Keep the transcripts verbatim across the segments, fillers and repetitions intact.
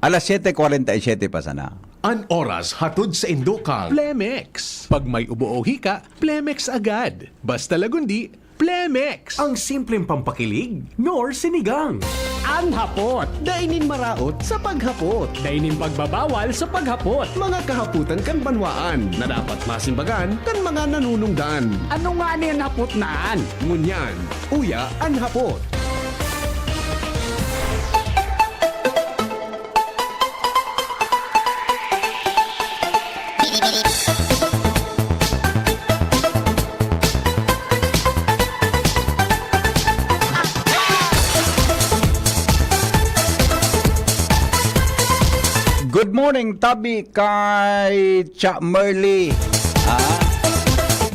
Alas siyete kwarenta y siyete pa sana. An oras hatod sa Indokang Plemex. Pag may ubo o hika, Plemex agad. Basta Lagundi, Plemex. Ang simpleng pampakilig, nor sinigang. An hapot, dai nin maraot sa paghapot. Dai nin pagbabawal sa paghapot. Mga kahapotan kan banwaan na dapat masimbagan kan mga nanunungdan. Ano nga ni an hapot na an? Ngunyan, uya an hapot. Good morning, tabi kay Cha Merly. Ah,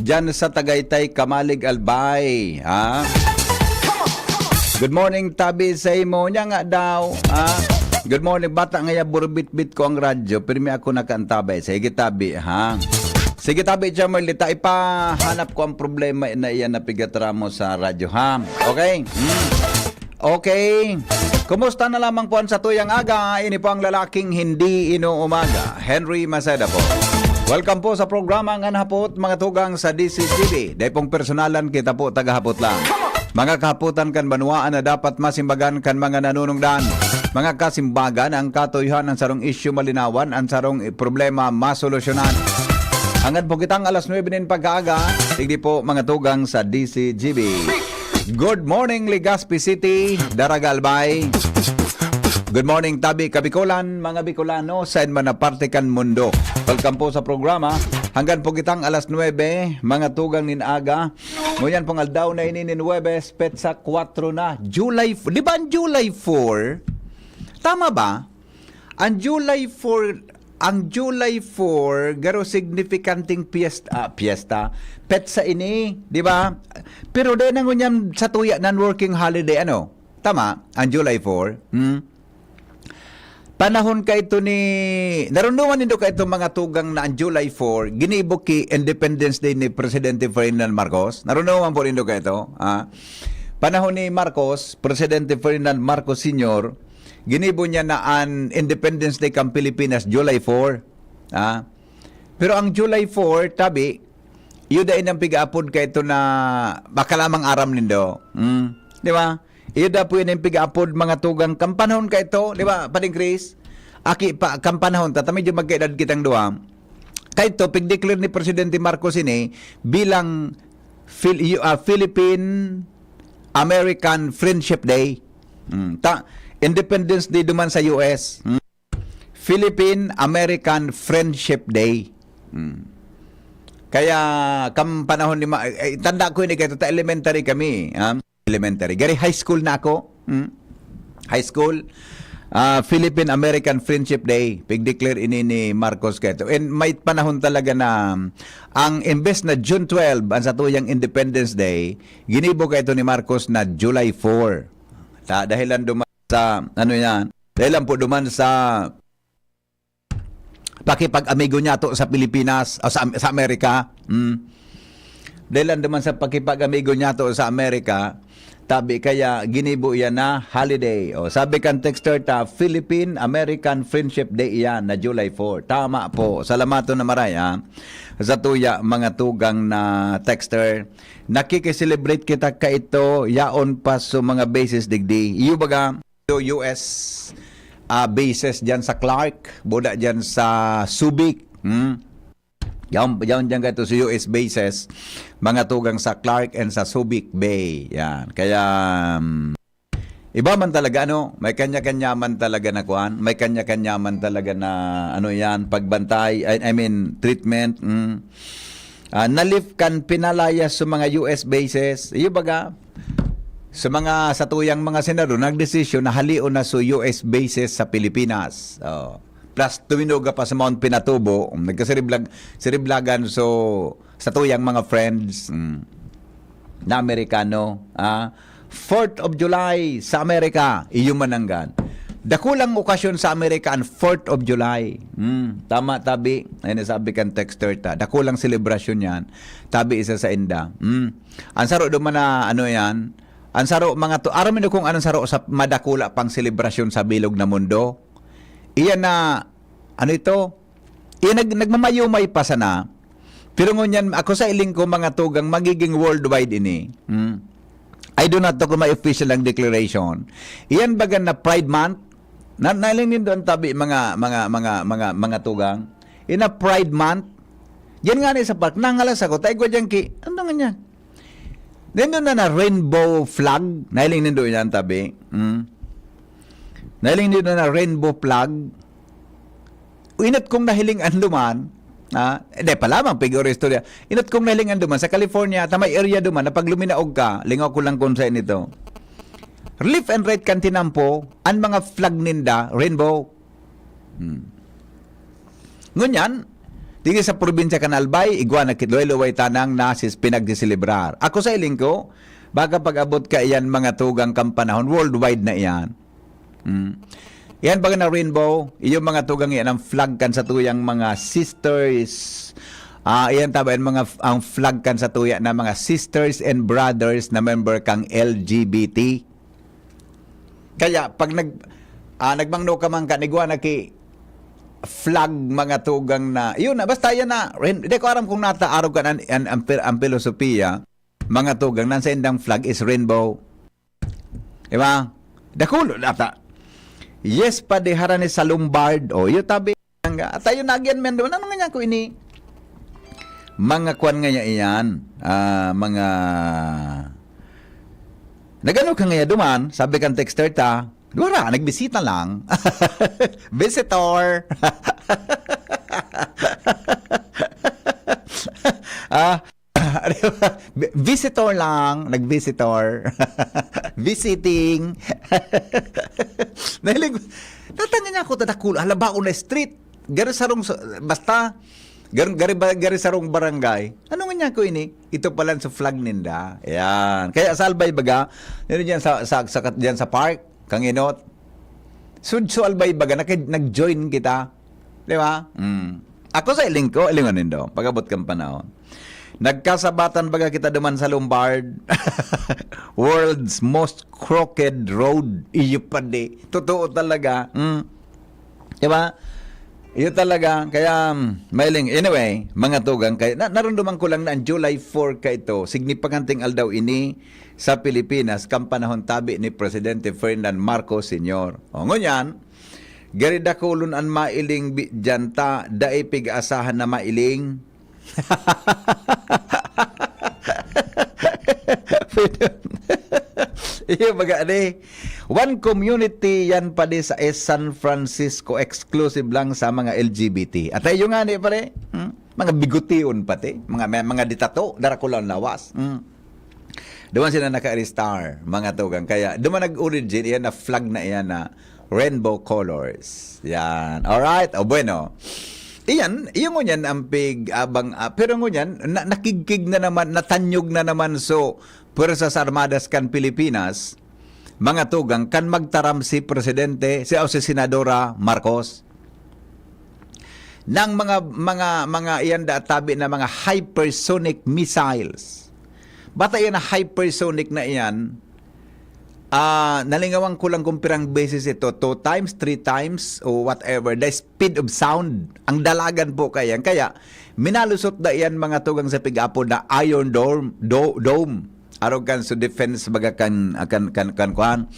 diyan sa Tagaytay, Kamalig, Albay. Ah, good morning, tabi sa imo. Nya nga daw. Ah, good morning, bata nga ya, burbitbit ko ang radyo. Pirmi ako nakaantabay. Sige, tabi, ha? Sige, tabi, Cha Merly. Ta, ipahanap ko ang problema na iyan na pigatramo sa radyo, ha? Okay? Hmm. Okay. Kumusta na lamang po ang satuyang aga? Ini po ang lalaking hindi inuumaga, Henry Maceda po. Welcome po sa programa Ngan Hapot, mga tugang sa D C G B. Dai pong personalan, kita po tagahapot lang. Mga kahapotan kan banwaan na dapat masimbagan kan mga nanunungdan. Mga kasimbagan, ang katuyuhan, ang sarong isyu malinawan, ang sarong problema masolusyonan. Hangad po kitang alas nuebe nin pagkaaga, digdi po mga tugang sa D C G B. Good morning, Legazpi City, Daraga, Albay. Good morning, tabi Kabikolan, mga Bicolano, saen man na parte kan mundo. Welcome po sa programa. Hanggan po kitang alas nuebe, mga tugang nin aga. Ngunyan pong aldaw na ini nin Huwebes, petsa kwatro na, July f-, di ba ang July four? Tama ba? Ang July four, ang July four, garo signifikanting piyesta, ah, piyesta, petsa ini, di ba? Pero dai na ngunyan satuya nan working holiday, ano? Tama? Ang July four? Hmm? Panahon kaito ni, narunungan nindo kaito, mga tugang, na ang July four, ginibo ki Independence Day ni Presidente Ferdinand Marcos? Narunungan po nindo kaito? Ah, panahon ni Marcos, Presidente Ferdinand Marcos Senior, ginibo niya na an Independence Day kan Pilipinas, July four. Ah, pero ang July four, tabi, iyo dai nang pigaapod kaito na baka lamang aram nindo. Hmm, di ba? Iyo da po yun ang pigaapod, mga tugang, kan panahon kaito, di ba, Pading Chris? Aki pa, kan panahon ta, ta medyo magkaedad kitang duwa. Kaito, pigdeclare ni Presidente Marcos ini bilang Phil-, yu-, ah, Philippine American Friendship Day. Hmm, ta, Independence Day duman sa U S. Hmm. Philippine American Friendship Day. Hmm. Kaya, kan panahon ni Ma-, eh, tanda ko ini, kaito ta elementary kami, ha? Elementary. Gari high school na ako. Hmm? High school. Ah, Philippine American Friendship Day. Pig-declare ini ni Marcos kaito. And may panahon talaga na, ang imbes na June twelve, ang satuyang Independence Day, ginibo kaito ni Marcos na July four. Ta-, dahilan duman sa, ano yan, dahilan po duman sa pakipag-amigo niyato sa Pilipinas, o sa, sa Amerika. Hmm. Dahilan duman sa pakipag-amigo niyato sa Amerika, tabi kaya ginibo iyan na holiday. O, sabi kan texter ta, Philippine American Friendship Day iyan na July four. Tama po. Salamaton na maray, ha, sa tuya, mga tugang na texter. Nakikiselebrate kita kaito, yaon pa sa mga bases digdi. Iyo baga, U S, ah, bases diyan sa Clark, buda diyan sa Subic. Hmm? Yaon, yaon diyan kaito sa U S bases, mga tugang sa Clark and sa Subic Bay. Yan. Kaya, um, iba man talaga, ano, may kanya-kanya man talaga na kuan, may kanya-kanya man talaga na, ano yan, pagbantay, I, I mean, treatment. Mm. Ah, na-lift kan pinalayas sa mga U S bases. Iyo baga, sa mga satuyang mga senador, nagdesisyon na halion na sa U S bases sa Pilipinas. Oh. Plus, tuminuga pa sa Mount Pinatubo, nagkasiriblag-, siriblagan, so, satuyang mga friends, mm, na Amerikano, ah, Fourth of July sa Amerika, iyo mananggan. Dakulang okasyon sa Amerika ang Fourth of July. Hmm, tama, tabi. Ay, nasabi kan texter ta. Dakulang selebrasyon yan. Tabi isa sa inda. Hmm. Ang saro duman na, ano yan? Ang saro, mga to, aram mo kung anong saro sa madakula pang selebrasyon sa bilog na mundo? Iyan na, ano ito? Iyan nag-, nagmamayumay pa sana. Pero ngunyan, ako sa hiling ko, mga tugang, magiging worldwide ini. Hmm. I do not know kung may official ang declaration. Iyan baga na Pride Month? Na, nahiling nindo an tabi, mga, mga, mga, mga, mga tugang? Ina Pride Month? Yan nga ni sa park, nangalas ako, tayo ko dyan ki, ano nga niya? Nindo na na rainbow flag? Nahiling nindo yan, tabi? Hmm? Nahiling nindo na rainbow flag? Inot kong nahiling an duman, ah, hindi pa lamang, piguro istorya. Inot kong nahiling an duman, sa California, ta may area duman, na pag luminaog ka, lingaw ko lang kung saan ito. Left and right kan tinampo, an mga flag ninda, rainbow. Hmm. Ngunyan, dito sa probinsya kan Albay, igwa na kitluway-luway tanang nasis pinagsiselebrar. Ako sa hiling ko, baka pag-abot ka iyan mga tugang kan panahon, worldwide na iyan. Hmm. Iyan baga na rainbow, iyo mga tugang iyan ang flag kan satuyang mga sisters. Ah, iyan taba, iyan mga f-, ang flag kan satuya na mga sisters and brothers na member kang L G B T. Kaya pag nag-, ah, nagmangno ka man ka, nigwa na ki flag mga tugang na, yun na, basta yan na, rin-, di ko aram kung nata arog kan an, an, ang, pil-, ang filosofiya, mga tugang, nan sa indang flag is rainbow. Di ba? Dakulo nata. Yes, padi, harani sa Lombard. O, yun tabi. Nga, at tayo nagyan men doon. Ano nga niya ko ini? Mga kwan nga niya iyan. Ah, mga nagano ka nga duman, sabi kan texter ta, wala, nagbisita lang. Visitor. Ah, di ba? Visitor lang, nag-visitor. Visiting. Nahilig, natangan niya ako, tadakul, halabaon na street. Gari sarong, sa-, basta, gari, gari, ba- gari sarong barangay. Ano nga niya ko ini? Ito pala sa flag ninda. Ayan. Kaya sa Albay baga, yun dyan sa, sa, sa, dyan sa park, kang inot. Sudso Albay baga, naki-, nag-join kita. Di ba? Mm. Ako sa hiling ko, hilingon nindo, pag-abot kan panahon. Nagkasabatan baga kita duman sa Lombard. World's most crooked road. Iyo pa di. Totoo talaga. Mm. Di ba? Iyo talaga. Kaya, mm, mailing. Anyway, mga tugang, kaya, na, narunduman ko lang na ang July four ka ito, signipikanteng aldaw ini sa Pilipinas, kan panahon tabi ni Presidente Ferdinand Marcos Senior. O, ngunyan, gari dakulon an mailing bi-, diyan ta, dai pig-asahan na mailing. Iyo, baga, ano eh. One community yan pa di sa, eh, San Francisco, exclusive lang sa mga L G B T. At ayun nga ni, pare, hmm? Mga bigotion pati, mga, may mga ditato, darakula ang lawas. Hmm. Duman sila naka-star, mga tugang. Kaya, duman nag-origin, iyan na flag na iyan na rainbow colors. Yan. Alright. O bueno. Iyan, iyo ngunyan ang pig-abang, ah, pero ngunyan, na, nakigkig na naman, natanyog na naman so, Puwersas Armadas kan Pilipinas, mga tugang, kan magtaram si Presidente, si, o si Senadora Marcos, ng mga, mga, mga iyan da tabi na mga hypersonic missiles. Bata iyan na hypersonic na iyan, ah, nalingawan ko lang kung pirang beses ito, two times, three times, o whatever, the speed of sound, ang dalagan po kaya. Kaya, minalusot da iyan mga tugang sa pig-apod na Iron Dome, do-, Dome. Arog kan sa defense baga kan, kan, kan, kan, kuan,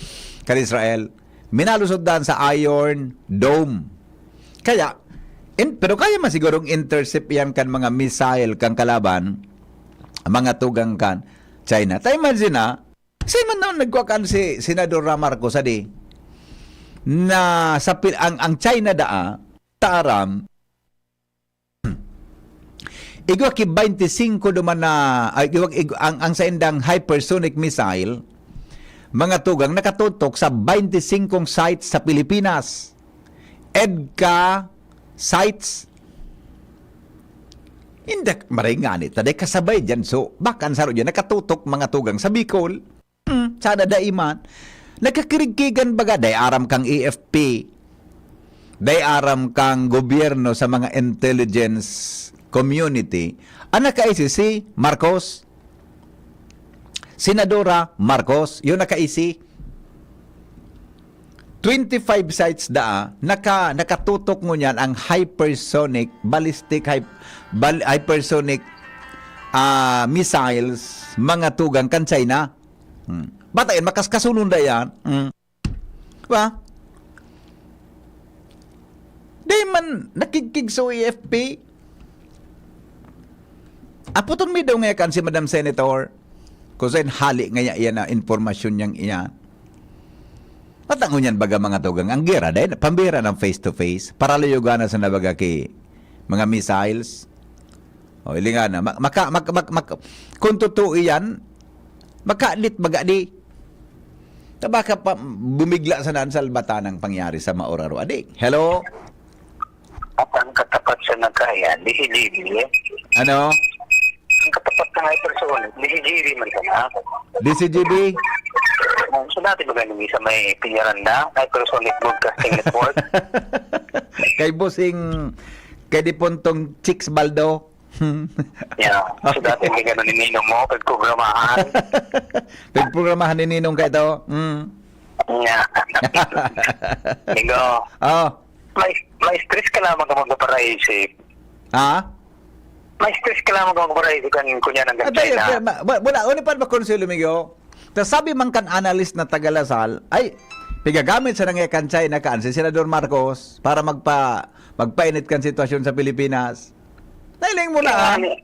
kan Israel. Minalusot dan sa Iron Dome. Kaya, in, pero kaya man sigurong intercept yan kan mga missile kan kalaban, mga tugang kan China. Ta imagine na, kasi man noon nagkwa kan si Senador Marcos, adi, na sa pil-, ang, ang China daa, ta aram, igwa ki twenty-five duman na, ay, igwa, igwa, ang, ang saindang hypersonic missile, mga tugang, nakatutok sa twenty-five sites sa Pilipinas. EDCA sites. Hindi, maray nga ni, taday kasabay dyan. So, baka ang saro dyan, nakatutok, mga tugang, sa Bicol. Hmm, sana dai man. Nagkakirigkigan baga, dai aram kang A F P, dai aram kang gobyerno sa mga intelligence community, ang nakaisi si Marcos. Senadora Marcos, yun nakaisi. twenty-five sites daa, naka-, nakatutok ngunyan ang hypersonic, ballistic, hy-, bal-, hypersonic, ah, missiles, mga tugang kan China. Hmm. Batayan, makaskasunon da yan. Hmm. Ba? Di man nakigkig sa A F P. Aputon mi daw ngaya kan si Madam Senator. Kung saan hali ngaya iyan na impormasyon niyang iyan. Patangon yan baga mga tugang. Ang gera, dahil pambira ng face-to-face. Paralayugan na sa nabaga ki mga missiles. O, ilingan na. Ma-, maka-, mak-, mak-, mak-, kung totoo iyan, makalit baga di. Ta baka pa, bumigla sa naan salbatan ang pangyari sa maoraro. Adi, hello? At ang katapat sa nagkaya, di si G B, eh. Ano? Ang katapat na hypersonic, di si G B man sana. Di si G B? Ang sa dati ba ganun, sa may Peñaranda, Hypersonic Broadcasting Network. Kay Bossing, kay Dipontong Chicks Baldo. Yeah. So, dati may ganun ni Ninong mo, pagprogramahan. Pagprogramahan ni Ninong ka ito. Mm. Yeah. Migo, Oh. may, may stress ka lamang ka magpaparaisip. Ha? May stress ka lamang ka magpaparaisip kan kunya ng At China. Ayun, ma-, ma-, wala, ano pa ba, Consuelo Migo? Ta sabi man kan analyst na taga Lasal, ay, pigagamit sa nangyay kan China kan si Senador Marcos para magpa-, magpainit kan sitwasyon sa Pilipinas. Nailing mo na, Kaya ah. nga ni-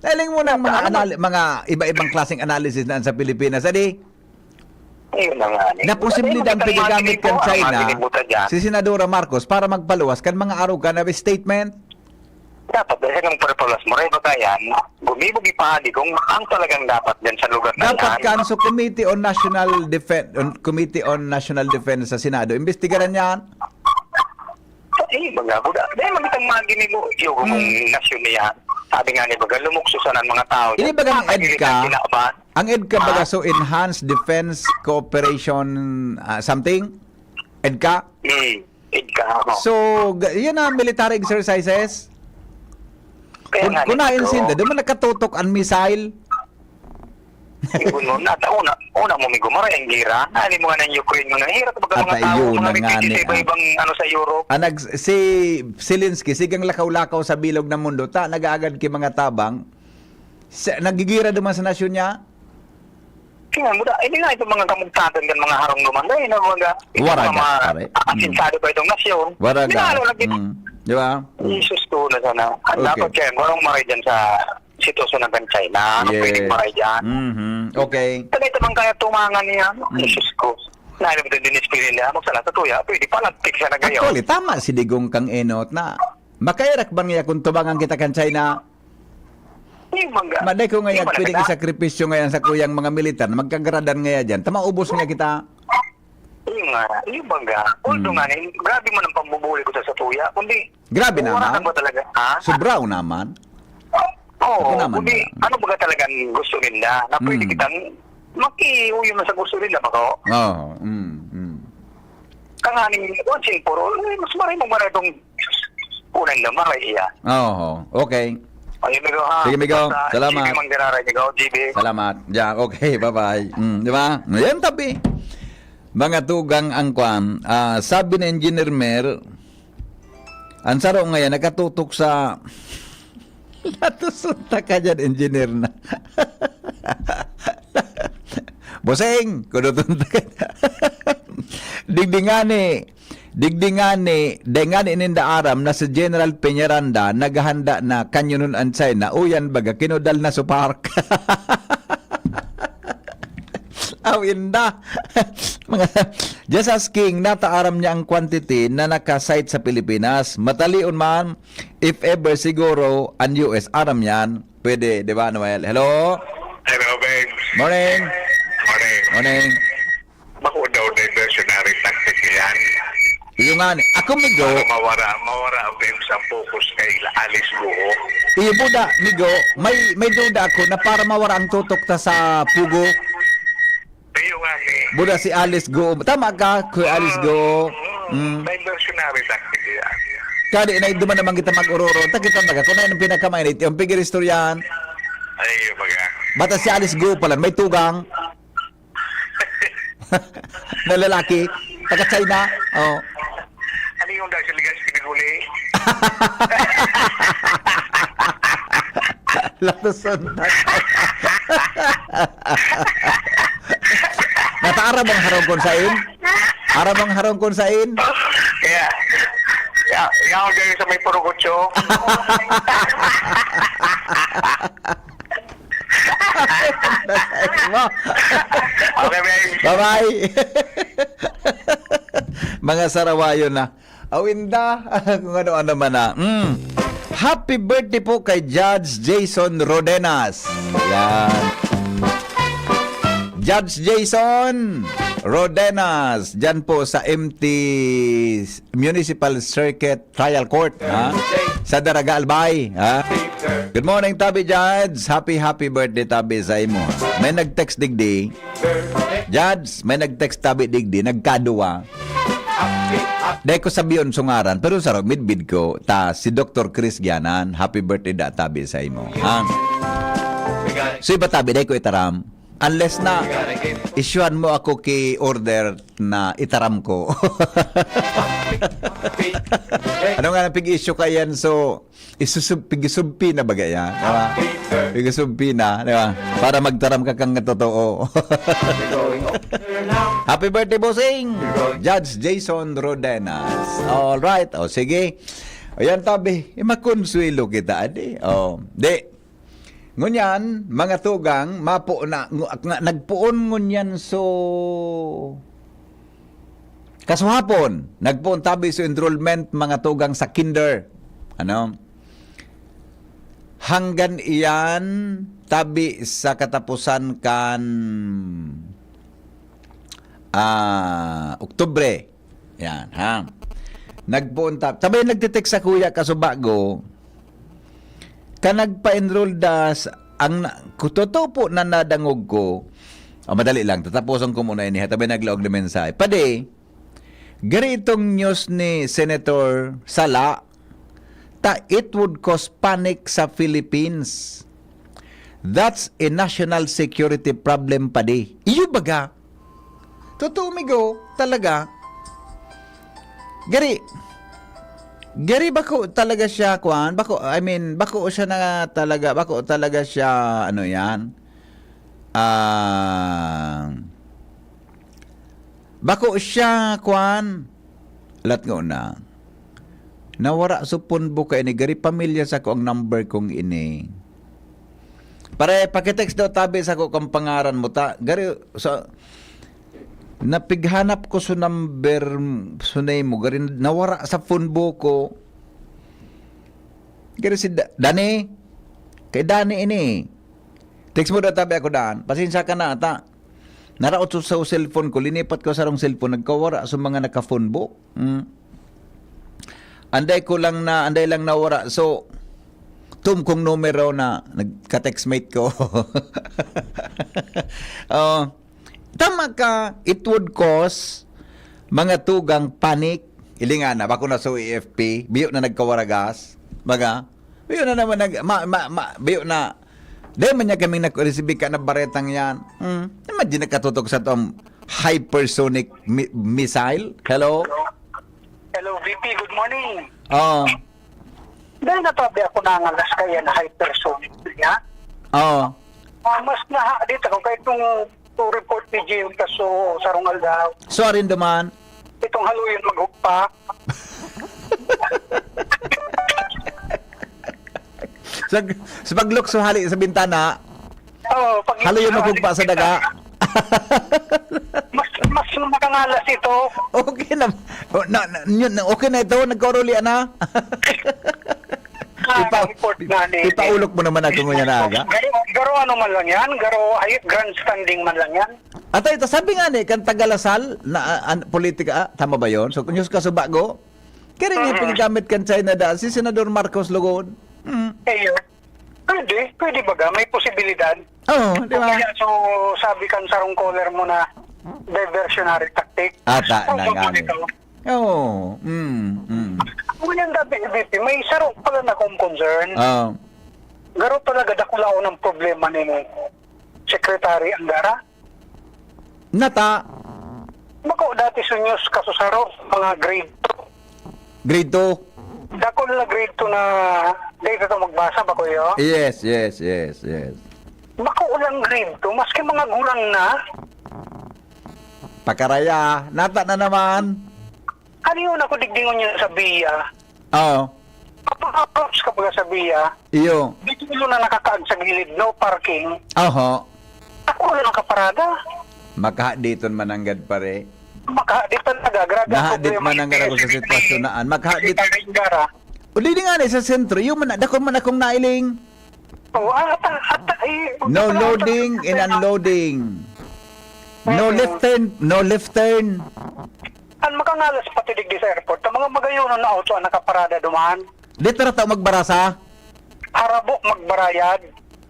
Nailing mo na ang mga Ano ba? anali-, mga iba-ibang klaseng analysis na sa Pilipinas. Adi, Ayun na nga ni. na posible Ano dang ba pigagamit kan ang China, mga kinibutan dyan? si Senadora Marcos para magpaluwas kan mga arogan na statement. Dapat dahil kang purpose mo, rin ba kaya, gumibog ipaagi kung ang talagang dapat dyan sa lugar na Dapat yan. kan sa Committee on National Defense, on Committee on National Defense sa Senado, imbestigaran yan. Eh, baga, buda. Dahil magitang mga ginibo, yung Hmm. nasyon niya. Sabi nga ni baga, lumukso sana ang mga tao. Ini bagang Nakagilid EDCA, ang kinaban. ang EDCA baga, Ah. so Enhanced Defense Cooperation, ah, something? EDCA? Hmm. EDCA, ako. So, ga-, yun ang military exercises? Kaya Kun-, nga, kunain ito. sinda, di man nakatutok ang missile. Yun mo, nata-, una, una mo, migo, maray ang gira. Nani mo nga ng Ukraine mo, nahirap baga At mga tao, ayun mga na nga refugee ni, sa iba-ibang, ah. ano, sa Europe. Ah, nag-, si Zelensky, sigang lakaw-lakaw sa bilog na mundo, ta, nag-aagad ki mga tabang, sa, nagigira duman sa nasyon niya? Kaya mo da, hindi nga itong mga kamugtakan kan mga harong duman, dahil na mga, itong Waraga, mga pare. Mm. asensado pa itong nasyon. Waraga. Dinalo lagi. Mm. Di ba? Jesus ko na sana. Ang Okay. dapat kaya, kung anong maray dyan sa sitwasyon ng China, ano Yes. pwedeng maray dyan? Mhm. Okay. Tagay ito bang kaya tumangan niya? Mm. Jesus ko. Nahanap ito din experience niya, magsala sa tuya, pwede pala, tik siya na kayo. Actually, tama si Digong kang Enot na makairak bang niya kung tubangan kita kan China? Yung mga, Maday ko ngayon, yung mga pwedeng nagkita- isakripisyo ngayon sa kuyang mga militar na magkagradan ngayon dyan. Tama, ubos nga kita. Yung nga, yung baga, although Mm. nga, eh, grabe man ang pambubuli ko sa, sa tuya, kundi, Grabe wala naman. na ba talaga, ha? Sobrao naman. Oo, Ako naman kundi, na. ano ba talagang gusto nila? Na pwede Mm. kitang makiuyo na sa gusto nila, baka, oh. Oo, mm, mm. Tanganing, once and for all, eh, mas maray mo maray itong unang na maray iya. Oo, okay. Ayun, migo, ha? Sige, migo. Basta, Salamat. G B Manggararay, migo, G B. Salamat. Yeah, okay, bye-bye. Mm, di ba? Ayan, tabi. Mga tugang ang kwan. Ah, sabi ni Engineer Mer, ang saro ngayon, nakatutok sa Latuson ta ka dyan, engineer na. Boseng, kuduton ta ka dyan. Digdi ngani, digdi ngani, dai ngani ninda aram na si General Peñaranda naghahanda na kanyonon an China, uyan baga kinudal na sa park. Aw, inda. Mga, just asking, nata aram niya ang quantity na naka-site sa Pilipinas. Matalion man, if ever siguro, ang U S aram yan. Pwede, di ba, Noel? Hello? Hello, Ben. Morning. Morning. Morning. Bako daw diversionary tactic yan. Iyo nga ni. Ako, migo. Para mawara, mawara ang Ben sa focus kay Alice Guo. Iyo, buda, migo. May, may duda ako na para mawara ang tutok ta sa pugo. Iyo nga ni. Buda si Alice Guo. Tama ka, Kuya Alice Guo. Mm. Mm. Diversionary tactic yan. Kadi na duman naman kita mag-uroro. Ta kita baga, kung ano yung pinakamainit, yung pigil istoryahan. Ay, yung baga. Bata si Alice Guo pala, may tugang. Na lalaki. Taga China? Oh. Ano yung dahil sa ligas pinaguli? Latuson na. Nataara bang harong kon sain? Ara bang harong kon sain? Kaya, ya, yaon dyan sa may Purugutyo. Mo. Okay, babe. Bye-bye. Mga sarawayon na. Awinda, kung ano-ano man na. Mm. Happy birthday po kay Judge Jason Rodenas. Yan. Judge Jason Rodenas, dyan po sa M T Municipal Circuit Trial Court, ha? Sa Daraga, Albay, ha? Good morning, Tabi Judge. Happy, happy birthday, Tabi, sa imo, ha? May nag-text digdi. Judge, may nag-text, Tabi, digdi. Nagkaduwa. Dai ko sabiyon so ngaran, pero saro, midbid ko, ta si Doktor Chris Gianan, happy birthday da, Tabi, sa imo, ha? So, iba, Tabi, dai ko itaram. Unless na, isyuhan mo ako ki order na itaram ko. Ano nga na pig-issue ka yan? So, isusub-, pig-subpoena ba kaya? Di ba? Pig-subpoena, di ba? Para magtaram ka kang totoo. Happy birthday, Bossing! Judge Jason Rodenas. All right. O, sige. Ayan, Tabi. Eh, makonsuelo kita, adi. O, di. Ngunyan, mga tugang, mapo na, ngu-, nga, nagpoon ngunyan so, kasuhapon, nagpoon, Tabi, so enrollment, mga tugang, sa kinder. Ano? Hanggan iyan, Tabi, sa katapusan kan, ah, Oktubre. Yan, ha? Nagpoon ta-, sabay nagtitext sa kuya, kasubago, ka nagpa-enroll da sa, ang na-, ku-, totoo po na nadangog ko, o, madali lang, tatapusan ko muna ini, ha? Sabay naglaog na mensahe. Padi, gari itong news ni Senator Sala, ta it would cause panic sa Philippines. That's a national security problem, padi. Iyo baga? Totoo, migo, talaga. Gari, gari bako talaga siya, kwan, bako, I mean, bako siya na talaga, bako talaga siya, ano yan, ah, bako siya, kwan, lat nga una. Nawara so phone book kaini, gari pamilya sako ang number kong ini. Pare, pakitext daw, Tabi, sako kang pangaran mo ta. Gari, sa, napighanap ko so number, so name mo, gari nawara sa phone book ko. Gari si Da-, Dani. Kay Dani ini. Text mo daw, Tabi, ako daan. Pasensya ka na, ata. Naraot sa, sa cellphone ko, linipat ko sa sarong cellphone, nagkawara sa mga naka-phone book. Hmm. Anday ko lang na, anday lang nawara. So, tum kong numero na nagka-textmate ko. Oh, tama ka, it would cause mga tugang panic. Ili nga na, bako na sa A F P, biyo na nagkawaragas. Baga, biyo na naman nag, ma, ma, ma, biyo na. Dahil man niya kaming nakurisibi ka na baretang yan. Hmm. Imagine nakatutok sa itong hypersonic mi-, missile. Hello? Hello, V P. Good morning. Oh. Dahil natabi ako na ang alas kaya na hypersonic niya. Oh. Ah, mas na, dito ko kahit nung to report ni Jim kaso sarong aldaw. Sorry, duman. Itong haluyon maghugpa. Sa, sa paglukso hali sa bintana, oh, pag-, haloy yung magugpa sa daga. Mas, mas makangalas ito. Okay na. Oh, na, na, yun, okay na ito. Nagkauruli na. Ah, ipa-, report na ni, ipaulok mo naman ako ngunyan na aga. Garo, garo ano man lang yan? Garo, ay, grandstanding man lang yan? Ato ito, sabi nga ni, kan taga Lasal, na, ah, an-, politika, ah, tama ba yon? So, news ka sa bago? Kaya rin yung pinagamit kan China da, si Senador Marcos lugod. Mm. Eh, yun. Pwede, pwede baga, may posibilidad. Oo, di ba? Kaya so, sabi kan sarong caller mo na diversionary tactic. Ata na nga. Oo, mm, mm. Ngunyan dati, V P, may sarong pala na akong concern. Oo. Garo talaga dakulaon ang problema ni Secretary Angara. Nata. Bako dati sunyos kasusaro, mga grade two. Grade two? Dakul na grade two na dahil ka magbasa, bako yun? Yes, yes, yes, yes. Bako lang grade two, maski mga gurang na. Pakaraya, nata na naman. Ano yun ako digdingon niya sa biya? Oo. Kapag-approach ka pala sa biya, Iyo. Dito na nakakaag sa gilid, no parking. Oho. Ako na nakaparada. Makahaditon mananggad, pare. Makahadit talaga. Grabe ang Nahadit problema mananggad ni ako sa President sitwasyon naan. Makahadit. Secretary Indara. O, di nga na sa sentro. Yung man, dakon man akong nailing. Oo, ah, ata, ata, eh, No wala loading and unloading. No left turn, no left turn. Ang makangalas pati digdi sa airport, ang mga magayonon na auto ang nakaparada duman. Di tara tao magbarasa? Harabo magbarayad.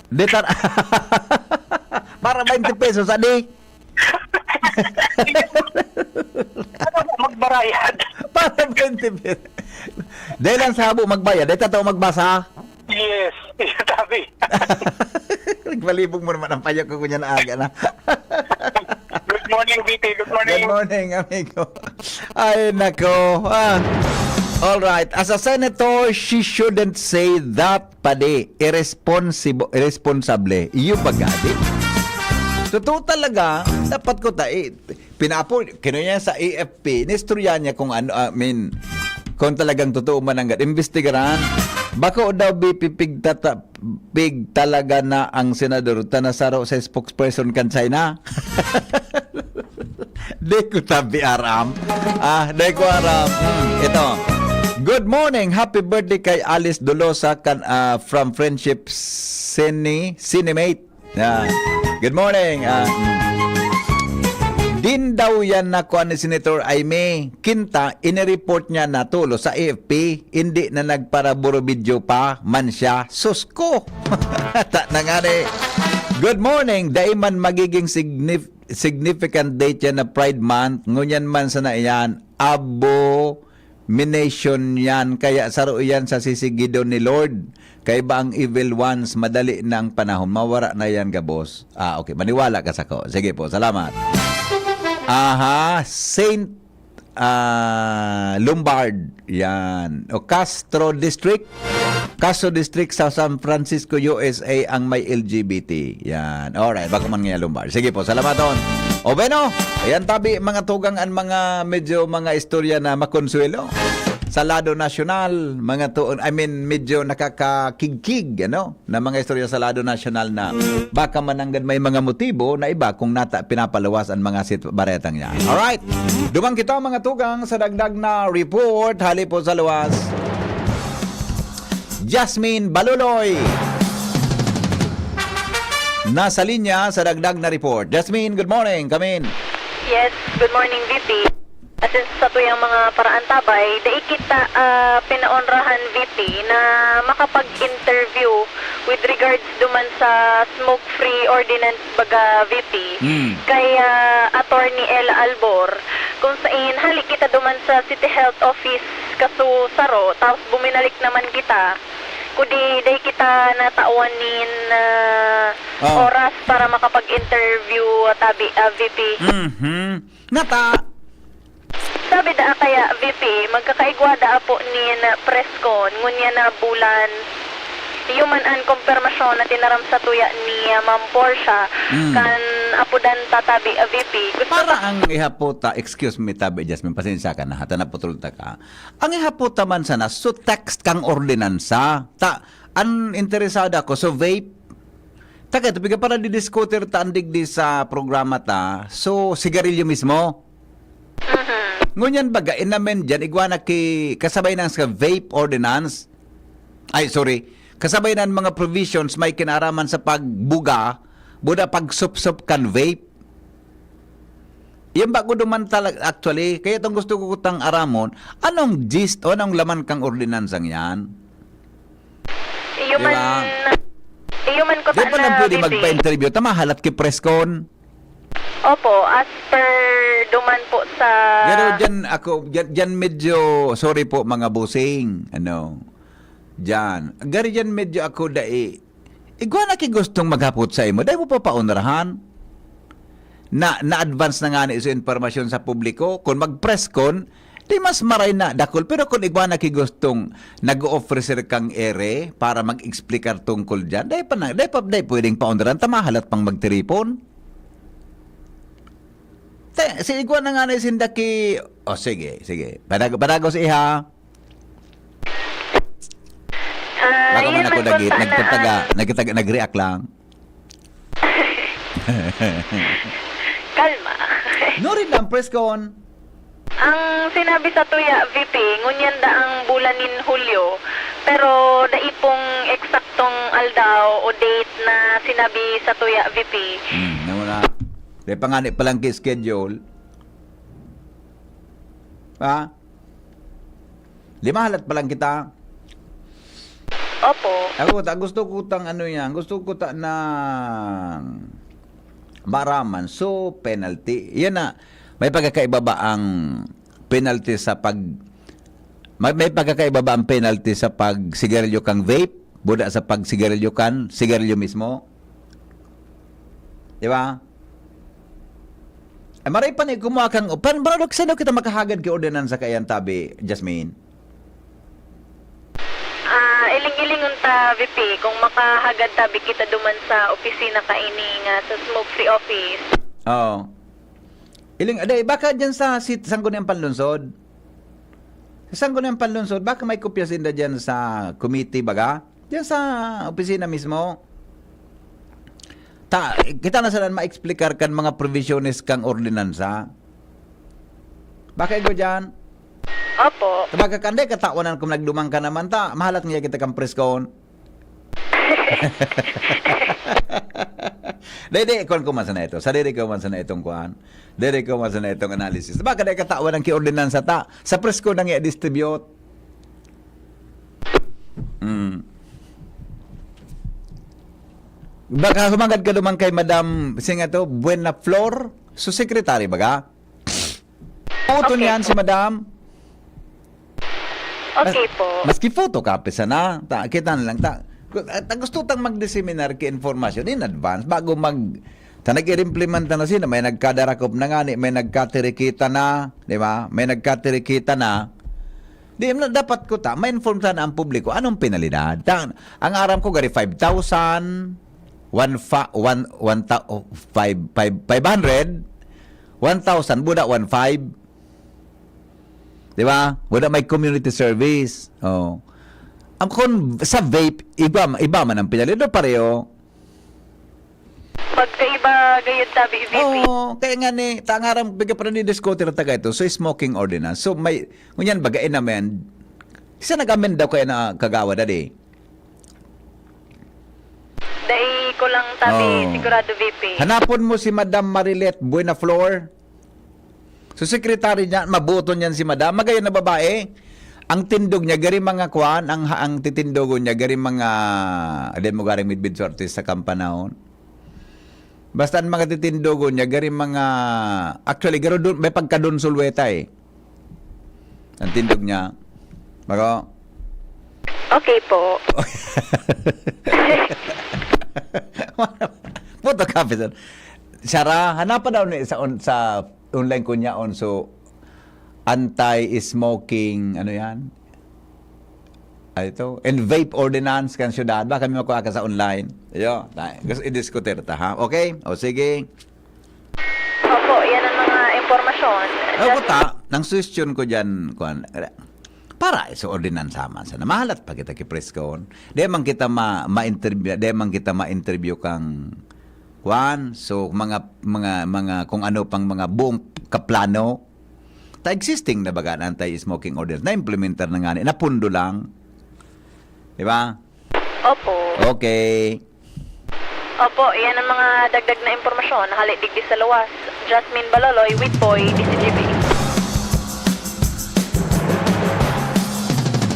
Di tara. Para twenty pesos, adi. Harabo magbarayad. Para twenty pesos. Dahil lang sa habo magbayad, di tao magbasa? Yes, sabi. Nagbalibog mo naman ang payo ko, kunyan aga na. Good morning, B T. Good morning. Good morning, amigo. Ay, nako. Ah. All right. As a senator, she shouldn't say that, padi. Irresponsible, irresponsable. Iyo ba, gadi? Totoo talaga, dapat ko ta, eh, pinapo, kinuya sa A F P, inistorya niya kung ano, I mean, kung talagang totoo man ang imbestigaran. Bako daw, B P, pigtata-, pig talaga na ang senador, tanasaro sa spokesperson kan China. Di ko tabi aram. Ah, di ko aram. Hmm, ito. Good morning. Happy birthday kay Alice Dolosa kan, ah, from Friendship Cine, Cinemate. Yan. Good morning. Ah, mm. Din daw yan na kuan ni Senator Aimee Quinta, inireport niya na tulo sa A F P, hindi na nagparaburubidyo pa man siya. Sus ko! Ta na nga ni. Good morning. Dai man magiging signif-, significant date yan na Pride Month. Ngunyan man sana iyan. Abo, mination yan, kaya saro iyan sa sisigidon ni Lord. Kaiba ang evil ones, madali na ang panahon, mawara na yan gabos. Ah, okay, maniwala ka sako. Sige po, salamat. Aha, Saint, ah, Lombard, yan. O Castro District, Castro District sa San Francisco, U S A ang may L G B T. Yan. Alright, bako man nga Lombard. Sige po, salamaton. O bueno, ayan tabi, mga tugang, ang mga medyo mga istorya na makonsuelo. Sa lado nasyonal, mga tuon, I mean, medyo nakakakigkig, ano, na mga istorya sa lado nasyonal na baka mananggad may mga motibo na iba kung nata pinapaluwas ang mga sit-, baretang yan. Alright, duman kita, mga tugang, sa dagdag na report. Hali po sa luwas. Jasmine Baluloy. Nasa linya sa dagdag na report. Jasmine, good morning. Come in. Yes, good morning, V P. Asin sa tuyang mga paraantabay, dai kita, ah, pinaonrahan, V P, na makapag-interview with regards duman sa smoke-free ordinance, baga, V P. Hmm. Kay, ah, Attorney Ella Albor, kung sain, hali kita duman sa City Health Office kaso saro, tapos buminalik naman kita. Kudi, dai kita natawan nin, ah, Oh. oras para makapag-interview, tabi, ah, V P. Mhm. Nata. Sabi daa kaya, V P, magkakaigwa daa po nin press con, ngunyan na bulan. Iyo man an kumpirmasyon na tinaram sa tuya ni, ah, Ma'am Portia, Mm. kan apodan ta tabi, ah, V P. Gusto Para ta ang ihapot ta, excuse me, tabi, Jasmine, pasensya ka na, ha, ta naputol ta ka. Ang ihapot ta man sana, so text kang ordinansa. Ta, an interesado ako, so vape, taga, ito, piga para didiskutir ta an digdi sa programa ta. So, sigarilyo mismo? Mhm. Ngunyan baga, inamend yan, igwa na ki, kasabay nang sa vape ordinance. Ay, sorry. Kasabay na ang mga provisions may kinaraman sa pagbuga, buda pagsupsup kan vape. Yan ba ko duman talag-, actually, kaya itong gusto ko kutang aramon, anong gist o anong laman kang ordinansang yan? Iyo Di man, ba? iyo man ko Di ta pa na lang pwede na, V P. Magpa-interview. Tama, halat ki press con. Opo, as per duman po sa Pero dyan ako, dyan, dyan medyo, sorry po mga bossing, ano, dyan. Gari dyan medyo ako dai, igwa na ki gustong maghapot sa imo, dai mo pa paunrahan. na, na-advance na ngani so impormasyon sa publiko. Kun mag-press con, di mas maray na dakul. Pero kun igwa na ki gustong nag-o-ofrecer kang ere para mag-explicar tungkol diyan, dai pa na, dai pa, dai pwedeng paundaran ta mahalat pang magtiripon. Te, si igwa na ngani sinda ki, oh, sige, sige. Padagos, padagos, iha. Ah, Baka man yan ako man nag- kung saan nagtataga, na, nagtataga, nag-react lang. Kalma. No rin ang press con. Ang sinabi sa tuya, V P, ngunyan da ang bulan nin Hulyo, pero dai pong eksaktong aldaw o date na sinabi sa tuya, V P. Hmm, nauna. Di pa nga ni palang schedule. Ha? Di mahalat pa lang kita. Opo. Ako, ta, gusto ko tang ano yan. Gusto ko ta na maraman. So, penalty. Yan na. May pagkakaiba ba ang penalty sa pag... May, may pagkakaiba ba ang penalty sa pag sigarilyo kang vape? Buda sa pag sigarilyo kan sigarilyo mismo? Di ba? Ay, maray pa ni kumuha kang... Pan, bro, saan daw kita makahagad ki ordinansa kaiyan tabi, Jasmine? Ah, iling-ilingon ta, V P, kung makahagad tabi kita duman sa opisina kaini nga sa smoke-free office. Oo. Iling, aday, baka dyan sa sit, sangko niyang panlunsod? Sa sangko niyang panlunsod, baka may kopya sinda dyan sa committee, baga? Dyan sa opisina mismo. Ta, kita na sila ma-explicar kan mga provisiones kang ordinansa. Baka igo dyan? Opo. Tabaga kanday katawanan kung nagdumang ka naman ta, mahalat nga kita kang press con. Dai, dai, kuwan ko man sana ito. Sadiri ko man sana itong kuwan. Diri ko man sana itong analysis. Baka dai katawanan ki ordinansa ta. Sa press con nang i-distribute. Mm. Baka humangad ka duman kay Madam, singa to, Buena Flor? So, secretary baga? Puto Okay niyan po. Si Madam? Okay Mas- po. Maski photocopy sana, ta, kita na lang ta. Ku-, ta gusto tang mag-disseminate ki informasyon in advance bago mag ta nag-implementa na sila, may nagkadarakop na ngani, may nagkatirikita na, di ba? May nagkatirikita na. Di na dapat ko ta, ma-inform sana ang publiko anong penalidad. Ta, ang aram ko gari five thousand, one fa, one, one ta, oh, five, five, five hundred, one thousand, buda one five. Di ba? Wala may community service. Oh. Ang kun sa vape, iba, iba man ang pinalidad, pareho. Magkaiba gayud tabi, V P. Oo, kaya nga ni, tangaram, biga pa rin diskutir taga ito. So, smoking ordinance. So, may, ngunyan, baga in-amend. Isa nag-amend daw kaya na kagawa, dali. Dai ko lang tabi Oo. Sigurado, V P. Hanapon mo si Madam Marilet Buenaflor. So, secretary niya, mabuto niyan si Madam. Magayon na babae. Ang tindog niya, gari mga kwan, ang, ang titindogon niya, gari mga, aden mo garing midbid sa artista kang panahon. Basta ang mga titindogon niya, gari mga, actually, garo dun, may pagkadon sulweta eh. Ang tindog niya. Bako? Okay po. Puto ka, Pizon. Sara, hanapa daw ni sa, on, sa online ko niya on. So, anti-smoking, ano yan? Ay, ito. And vape ordinance kan syudad. Baka may makuha ka sa online. Ayo, ta- gusto i-diskutir ta, ha? Okay? O, sige. Opo, yan ang mga impormasyon. Ako ta, nang suwestyon ko dyan, kuan, para sa ordinansa man sana. Mahalat pa kita ki press con. Di man kita ma, ma-interview, di man kita ma-interview kang kuan. So, mga, mga, mga, kung ano pang mga buong kaplano, ta existing na baga na anti-smoking ordinance, na-implementar na nga ni, napundo lang. Di ba? Opo. Okay. Opo, yan ang mga dagdag na impormasyon. Hali digdi sa luwas. Jasmine Baloloy, Witboy, D C G B.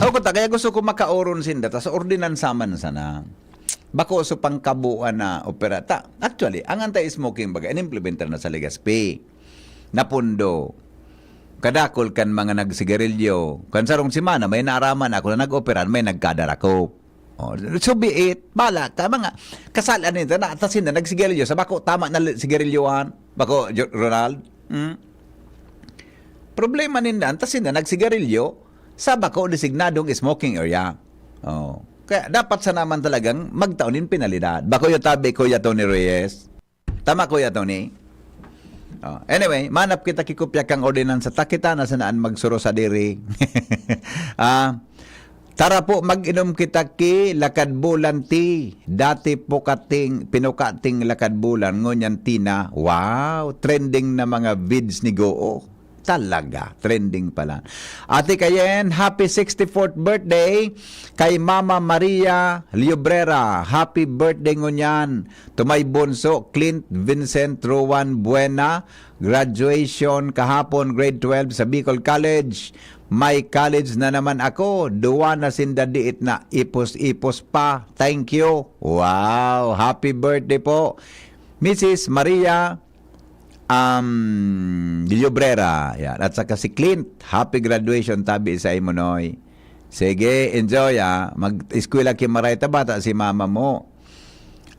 Ako ta, kaya gusto ko makauron sinda, ta sa ordinansa man sana. Bako sa pangkabuuan na opera. Ta, actually, ang anti-smoking baga, inimplementar na sa Legazpi. Napundo. Kadakol kan mga nagsigarilyo. Kan sarong semana, may naaraman ako na nag-operan, may nagkadarakop. Oh, so be it, bala ka, mga kasal-an ninda na, ta sinda nagsigarilyo sa bako, tama na li-, sigarilyohan, bako, Jo-, Ronald? Hmm? Problema ninda, ta sinda nagsigarilyo sa bako designadong smoking area. Oh. Kaya dapat sana man talagang magtao nin penalidad. Bako yo tabi, Kuya Tony Reyes. Tama, Kuya Tony? Oh, anyway, manap kita ki kopya kan ordinansa, ta kita na sanaan magsuro sa diri. Ah, tara po, mag-inom kita ki Lakad Bulan tea. Dati po kating, pinukating Lakad Bulan, ngunyan tea na. Wow, trending na mga vids ni Goo. Talaga, trending pala. Ate Kayen, happy sixty-fourth birthday kay Mama Maria Liobrera. Happy birthday ngunyan. To my bunso, Clint Vincent Ruan Buena. Graduation kahapon, grade twelve sa Bicol College. May college na naman ako. Duwa na sinda diit na ipos-ipos pa. Thank you. Wow! Happy birthday po, Missus Maria, um, Liobrera. Yan. At saka si Clint. Happy graduation, tabi sa imo, Noy. Sige, enjoy, ah. Mag-eskwela ki maray ta bata si mama mo.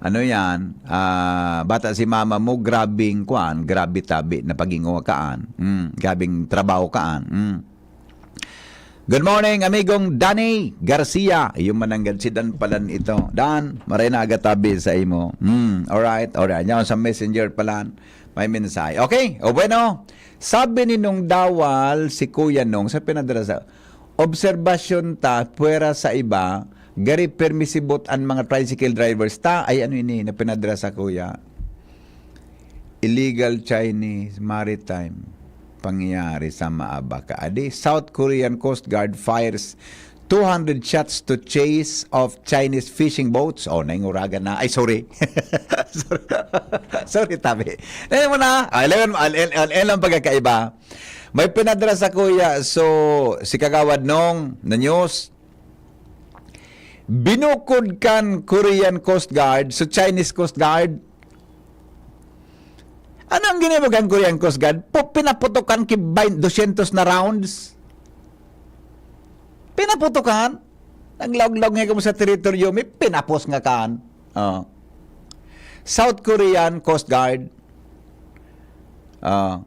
Ano yan? Ah, bata si mama mo, grabing kwan, grabe tabi na pag-ingowa kaan. Mm, grabing trabaho kaan. Mm. Good morning, amigong Danny Garcia. Iyo man nanggad si Dan palan ito. Dan, maray na aga tabi sa imo. Hmm, alright, alright. Yan sa messenger palan. May mensahe. Okay, o bueno. Sabi ni Nung Dawal, si Kuya Nung, sa pinadala sa obserbasyon ta, pwera sa iba, gari permisibot an mga tricycle drivers ta. Ay, ano ini, na pinadala sa Kuya? Illegal Chinese maritime pangyayari sa Maaba kaadi. South Korean Coast Guard fires two hundred shots to chase of Chinese fishing boats. Oh, nainguragan na. Ay, sorry. Sorry. Sorry, tabi. Ngayon mo na. Ah, eleven, al-, el-, el-, el-, ang pagkakaiba. May pinadala sa Kuya. So, si Kagawad Nong na news, binukod kan Korean Coast Guard, so Chinese Coast Guard. Ano ang ginimo kan Korean Coast Guard? Pu-, pinaputokan ki bain-, dosyentos na rounds. Pinaputokan. Naglaog-laog nga kamo sa teritoryo mi, pinapos nga kan. Oh. South Korean Coast Guard. Ah,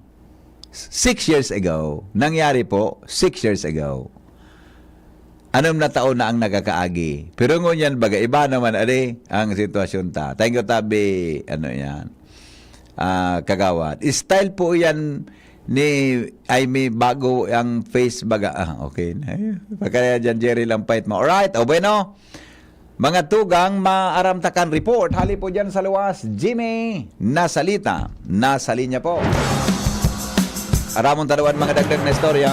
six years ago. Nangyari po, six years ago. Anom na taon na ang nakakaagi. Pero ngunyan, baga, iba naman, ari, ang sitwasyon ta. Thank you, tabi, ano yan, ah, Kagawad. Style po yan ni, ay, may bago ang face, baga. Ah, okay na. Pagkaya dyan, Jerry lang pait mo. Alright, o bueno. Mga tugang, maaram ta kan report. Hali po dyan sa luwas, Jimmy Nasalita. Nasa linya po. Aramon ta duman mga dagdag na istorya.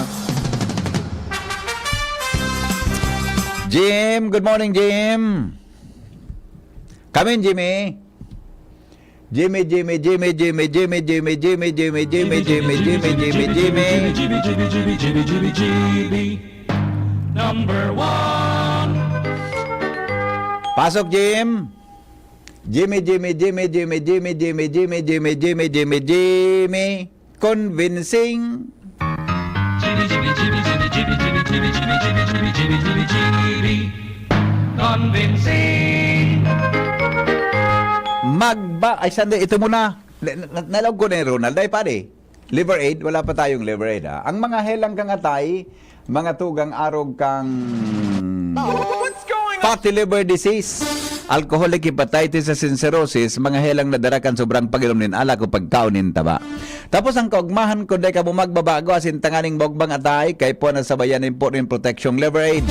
Jim, good morning, Jim. Come in, Jimmy. Jimmy, Jimmy, Jimmy, Jimmy, Jimmy, Jimmy, Jimmy, Jimmy, Jimmy, Jimmy, Jimmy, Jimmy, Jimmy, Jimmy, Jimmy, Jimmy, Jimmy, Jimmy, Jimmy. Number one. Pasok, Jim. Jimmy, Jimmy, Jimmy, Jimmy, Jimmy, Jimmy, Jimmy, Jimmy, Jimmy, Jimmy, Jimmy. Convincing. Jimmy, Jimmy, Jimmy, Jimmy, Jimmy, Jimmy, Jimmy, Jimmy, Jimmy, Jimmy, Jimmy, Jimmy, Jimmy, Jimmy. Convincing. Magba-, ay, sandali, ito muna. Na, na, nalaog ko na yung Ronald. Ay, pare, Liver Aid, wala pa tayong Liver Aid, ha? Ang mga helang kang atay, mga tugang arog kang fatty liver disease, alcoholic hepatitis sa cirrhosis, mga helang nadara kan sobrang pag-inom nin alak o pagkaon nin taba. Tapos ang kaugmahan, kung dai kamo magbabago, asin tanganing maugmang atay, kay po nasabayan nin po nin proteksyong Liver Aid.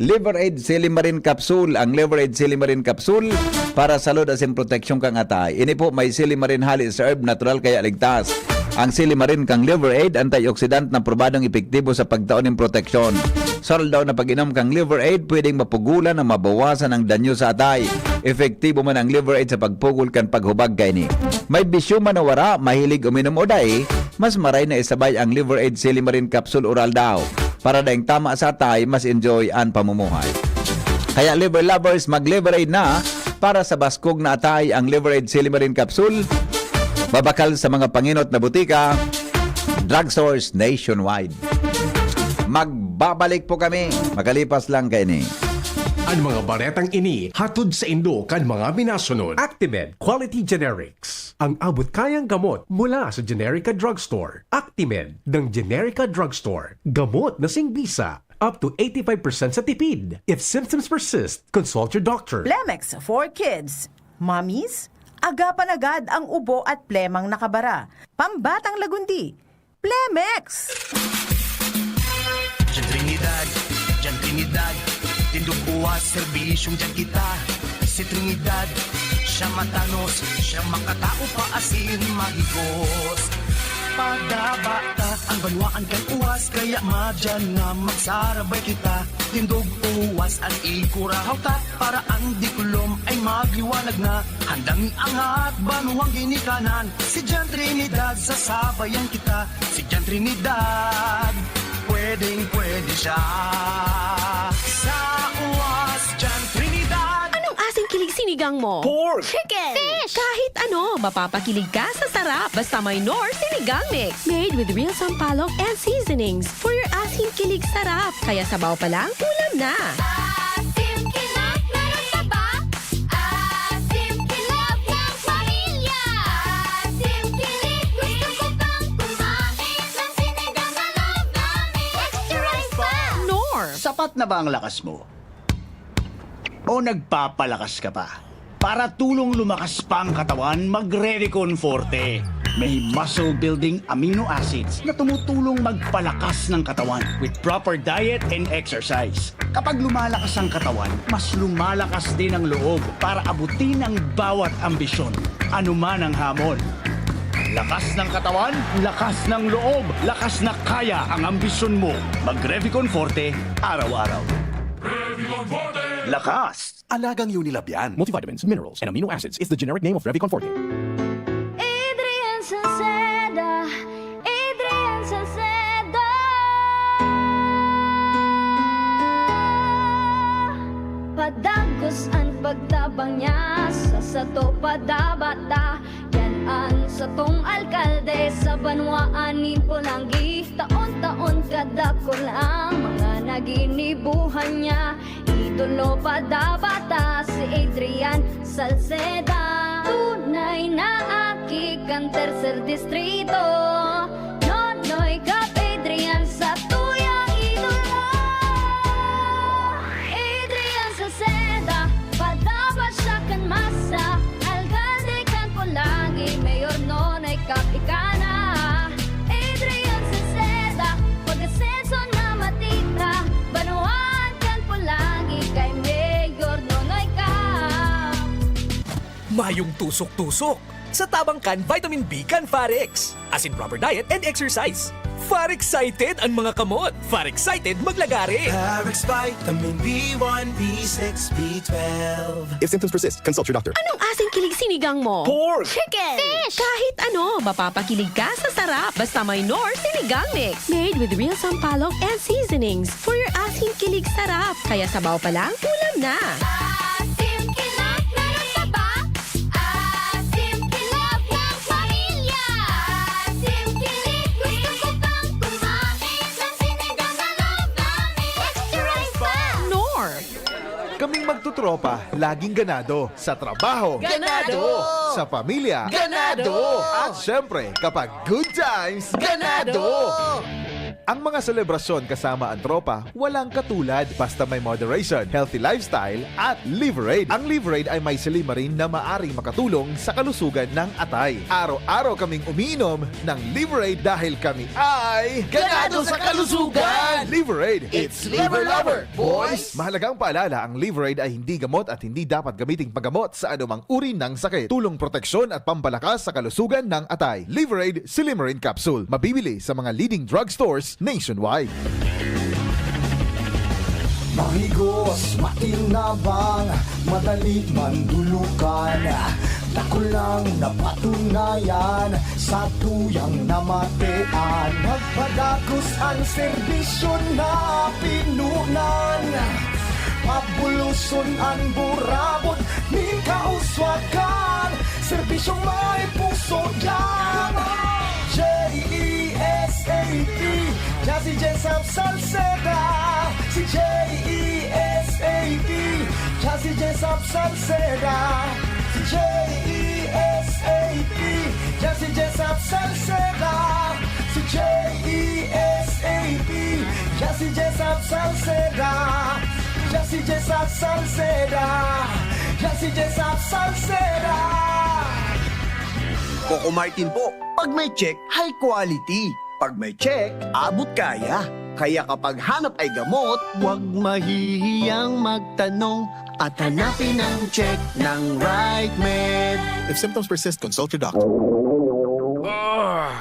Liver Aid Silimarin Capsule. Ang Liver Aid Silimarin Capsule para salud asin proteksyon kang atay. Ini po may silimarin hali sa herb, natural kaya ligtas. Ang silimarin kang Liver Aid, antioxidant na probadong epektibo sa pagtao nin proteksyon. Sa aldaw na pag-inom kang Liver Aid, pwedeng mapugulan na mabawasan ang danyo sa atay. Epektibo man ang Liver Aid sa pagpugol kan paghubag kaini. May bisyo man o wara, mahilig uminom o dai, mas maray na isabay ang Liver Aid Silimarin Capsule Oral daw. Para daing tama sa atay, mas enjoy an pamumuhay. Kaya Liver Lovers, mag-Liver Aid na para sa baskog na atay ang Liver Aid Silimarin Capsule. Mabakal sa mga panginot na butika, drugstores nationwide. Magbabalik po kami. Makalipas lang kaini. An mga baretang ini hatod saindo kan mga minasunod. Actimed Quality Generics. Ang abot-kayang gamot mula sa Generica Drugstore. Actimed ng Generica Drugstore. Gamot na singbisa. Up to eighty-five percent sa tipid. If symptoms persist, consult your doctor. Plemex for Kids. Mommies, agapan agad ang ubo at plemang nakabara. Pambatang lagundi. Plemex! Diyan Trinidad, diyan Trinidad, tindog uwas, serbisyong diyan kita. Si Trinidad, siya matanos, siya makatao pa asin mahigos. Padabata ang banwaan kan uwas, kaya madyan na magsarabay kita. Tindog uwas an ikurahaw ta, para ang diklom ay magliwanag na. Handang iangat, banwang ginikanan, si Jan Trinidad, sasabayan kita. Si Jan Trinidad, pwedeng pwede siya. Sa uwas, Jan Trinidad. Anong asing kilig sinigang mo? Pork! Chicken! Fish! Kahit ano, mapapakilig ka sa sarap. Basta may Knorr Sinigang Mix. Made with real sampalok and seasonings. For your asim kilig sarap. Kaya sabaw pa lang, ulam na. Asim kilig, meron pa ba? Asim kilig ng pamilya. Asim kilig, gusto ko pang kumain ng sinigang na loob namin. Extra rice pa! Knorr! Sapat na ba ang lakas mo? O nagpapalakas ka pa? Para tulong lumakas pa ang katawan, mag-Revicon Forte. May muscle building amino acids na tumutulong magpalakas ng katawan with proper diet and exercise. Kapag lumalakas ang katawan, mas lumalakas din ang loob para abutin ang bawat ambisyon, anuman ang hamon. Lakas ng katawan, lakas ng loob, lakas na kaya ang ambisyon mo. Mag-Revicon Forte, araw-araw. Lakas! Alagang Unilab yan. Multivitamins, minerals, and amino acids is the generic name of Revicon Forte. Adrian Salceda, Adrian Salceda. Padagos an pagtabang niya sa sato padabata. Yan an satong alkalde sa banwaan nin Polangi. Taon-taon kadakul ang mga naginibuhan niya. Idolo padabata si Adrian Salceda. Tunay na aki kan tercer distrito. Nonoy Cap Adrian sa tuyang idolo. Adrian Salceda, padabata siya kan masa. Alkalde kan Polangi, Mayor Nonoy Cap ika na. Adrian Salceda, pag-asenso na matita. Banwaan kan Polangi, kay Mayor Nonoy Cap. Mayong tusok-tusok sa tabang kan vitamin B kan Farex. As in proper diet and exercise. Farexited an mga kamot. Farexited maglagare. Farex Vitamin B one, B six, B twelve. If symptoms persist, consult your doctor. Anong asing kilig sinigang mo? Pork! Chicken! Fish! Kahit ano, mapapakilig ka sa sarap. Basta may Knorr Sinigang Mix. Made with real sampalok and seasonings. For your asing kilig sarap. Kaya sabaw pa lang, ulam na. Asim kilig, meron pa ba? Asim kilig ng pamilya. Asim kilig, gusto ko pang kumain ng sinigang na loob namin. Extra rice pa! Knorr! Kaming magtutropa, laging ganado. Sa trabaho. Ganado! Sa pamilya. Ganado! At syempre, kapag good times, ganado! Ang mga selebrasyon kasama ang tropa, walang katulad. Basta may moderation, healthy lifestyle, at Liverade. Ang Liverade ay may silymarin na maaring makatulong sa kalusugan ng atay. Araw-araw kaming umiinom ng Liverade dahil kami ay ganado sa kalusugan! Liverade! It's Liver Lover, boys! Mahalagang paalala, ang Liverade ay hindi gamot at hindi dapat gamiting paggamot sa anumang uri ng sakit. Tulong proteksyon at pampalakas sa kalusugan ng atay. Liverade Silymarin Capsule. Mabibili sa mga leading drugstores nationwide. Mahigos, makinabang, madali mandulukan. Dakul nang napatunayan sa tuyang namatean. Nagpadagos an serbisyo na pinunan. Pabuloson an burabod nin kauswagan. Serbisyong may puso diyan. J E S A P, Jazzy Jessup Salceda. Si J E S A P, Jesap Salceda, si J E S A P. Yan si Jesap Salceda, si J E S A P. Yan si Jesap Salceda, yan si Jesap Salceda, yan si Jesap Salceda. Coco Martin po, pag may check, high quality. Pag may check, abot kaya. Kaya kapag hanap ay gamot, huwag mahihiyang magtanong at hanapin ang check ng right med. If symptoms persist, consult your doctor.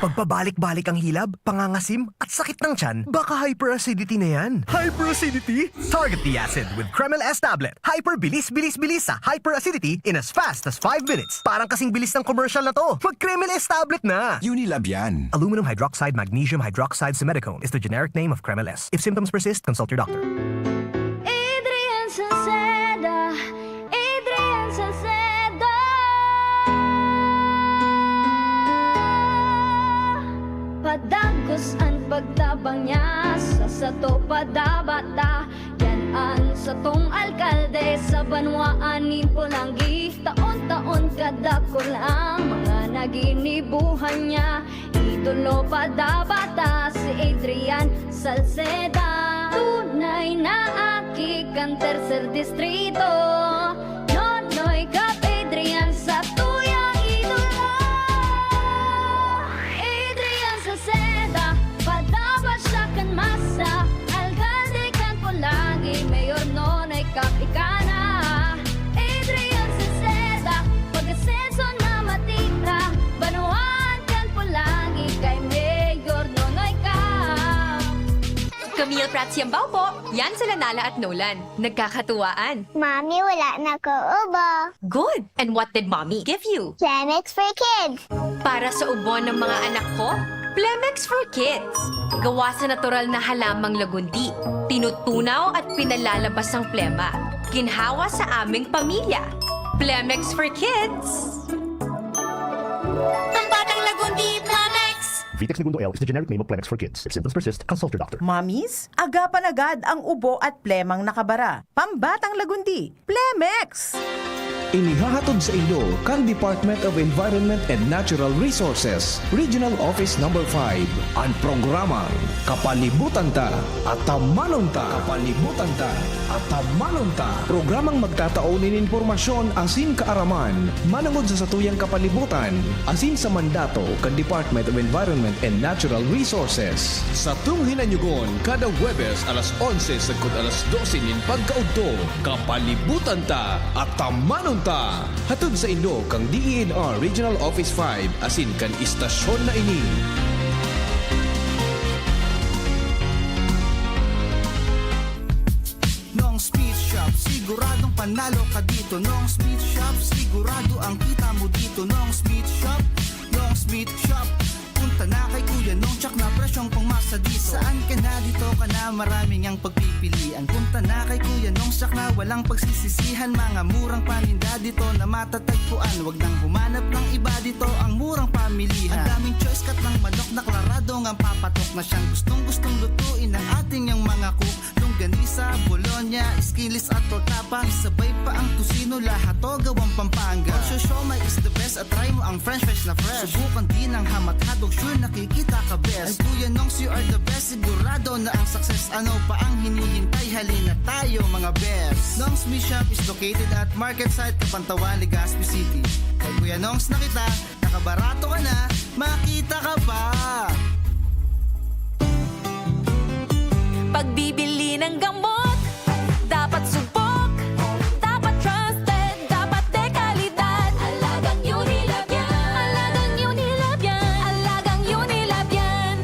Pagpabalik-balik ang hilab, pangangasim, at sakit ng tiyan, baka hyperacidity na yan. Hyperacidity? Target the acid with Kremel S tablet. Hyper bilis, bilis, bilis sa hyperacidity in as fast as five minutes. Parang kasing bilis ng commercial na to. Mag-Kremel S tablet na! Unilab yan. Aluminum hydroxide magnesium hydroxide simethicone is the generic name of Kremel S. If symptoms persist, consult your doctor. Adrian Salceda, Adrian Salceda. Padagos an pagtabang niya sa sato padabata. Yan an satong alkalde sa banwaan nin Polangui. Taon-taon kadakul ang mga naginibuhan niya. Idolo padabata si Adrian Salceda. Tunay na aki kan Tercer Distrito. Nonoy Cap Adrian, satuyang idolo. Adrian Salceda, padabata siya kan masa. Alkalde kan Polangui, Mayor Nonoy Cap ika na. Adrian Salceda, pag-asenso na matira. Banwaan kan Polangui kay Mayor Nonoy Cap. Camille Prats Yambao po. Yan sila Nala at Nolan. Nagkakatuwaan. Mami, wala na ko ubo. Good! And what did Mommy give you? Plemex for Kids. Para sa ubo ng mga anak ko, Plemex for Kids. Gawa sa natural na halamang lagundi. Tinutunaw at pinalalabas ang plema. Ginhawa sa aming pamilya. Plemex for Kids. Pambatang lagundi, Plemex! Vitex Negundo L is the generic name of Plemex for Kids. If symptoms persist, consult your doctor. Mommies, agapan agad ang ubo at plemang nakabara. Pambatang lagundi, Plemex! Inihahatod sa inyo kan Department of Environment and Natural Resources, Regional Office Number five, an programang Kapalibutan Ta, Atamanon Ta. Kapalibutan Ta, Atamanon Ta. Programang magtatao nin impormasyon asin kaaraman manongod sa satuyang kapalibutan asin sa mandato kan Department of Environment and Natural Resources. Satong hinanyogon kada Huwebes alas onse sagkod alas dose nin pagkaudto. Kapalibutan Ta, Atamanon Ta! Hatod sa inyo kan D E N R Regional Office five asin kan istasyon na ini. Nong's Meat Shop, siguradong panalo ka dito. Nong's Meat Shop, sigurado ang kita mo dito. Nong's Meat Shop, Nong's Meat Shop. Punta na kay Kuya Nong, tsak na presyong pangmasa dito. Saan ka na, dito ka na, marami ngang pagpipilian. Punta na kay Kuya Nong, tsak na walang pagsisisihan. Mga murang paninda dito na matatagpuan. Wag nang humanap ng iba, dito ang murang pamilihan. Ang daming choice, cut ng manok na klarado ngang papatok na siyang gustong-gustong lutuin ng ating yang mga cook. Longganisa, bologna, skinless at tortapa. Sabay pa ang tocino, lahat to gawang Pampanga. Ang siomai is the best at try mo ang french fries na fresh. Subukan din ang ham at hotdog, sure nakikita ka best. And Kuya Nongs, you are the best, sigurado na ang success. Ano pa ang hinihintay? Halina tayo, mga best. Nongs Meat Shop is located at Market Site, Kapantawan, Legazpi City. Kay Kuya Nongs na kita, nakabarato ka na, makita ka pa! Pagbibili ng gamot, dapat subok, dapat trusted, dapat de kalidad. Alagang Unilab yan, alagang Unilab yan, alagang Unilab yan.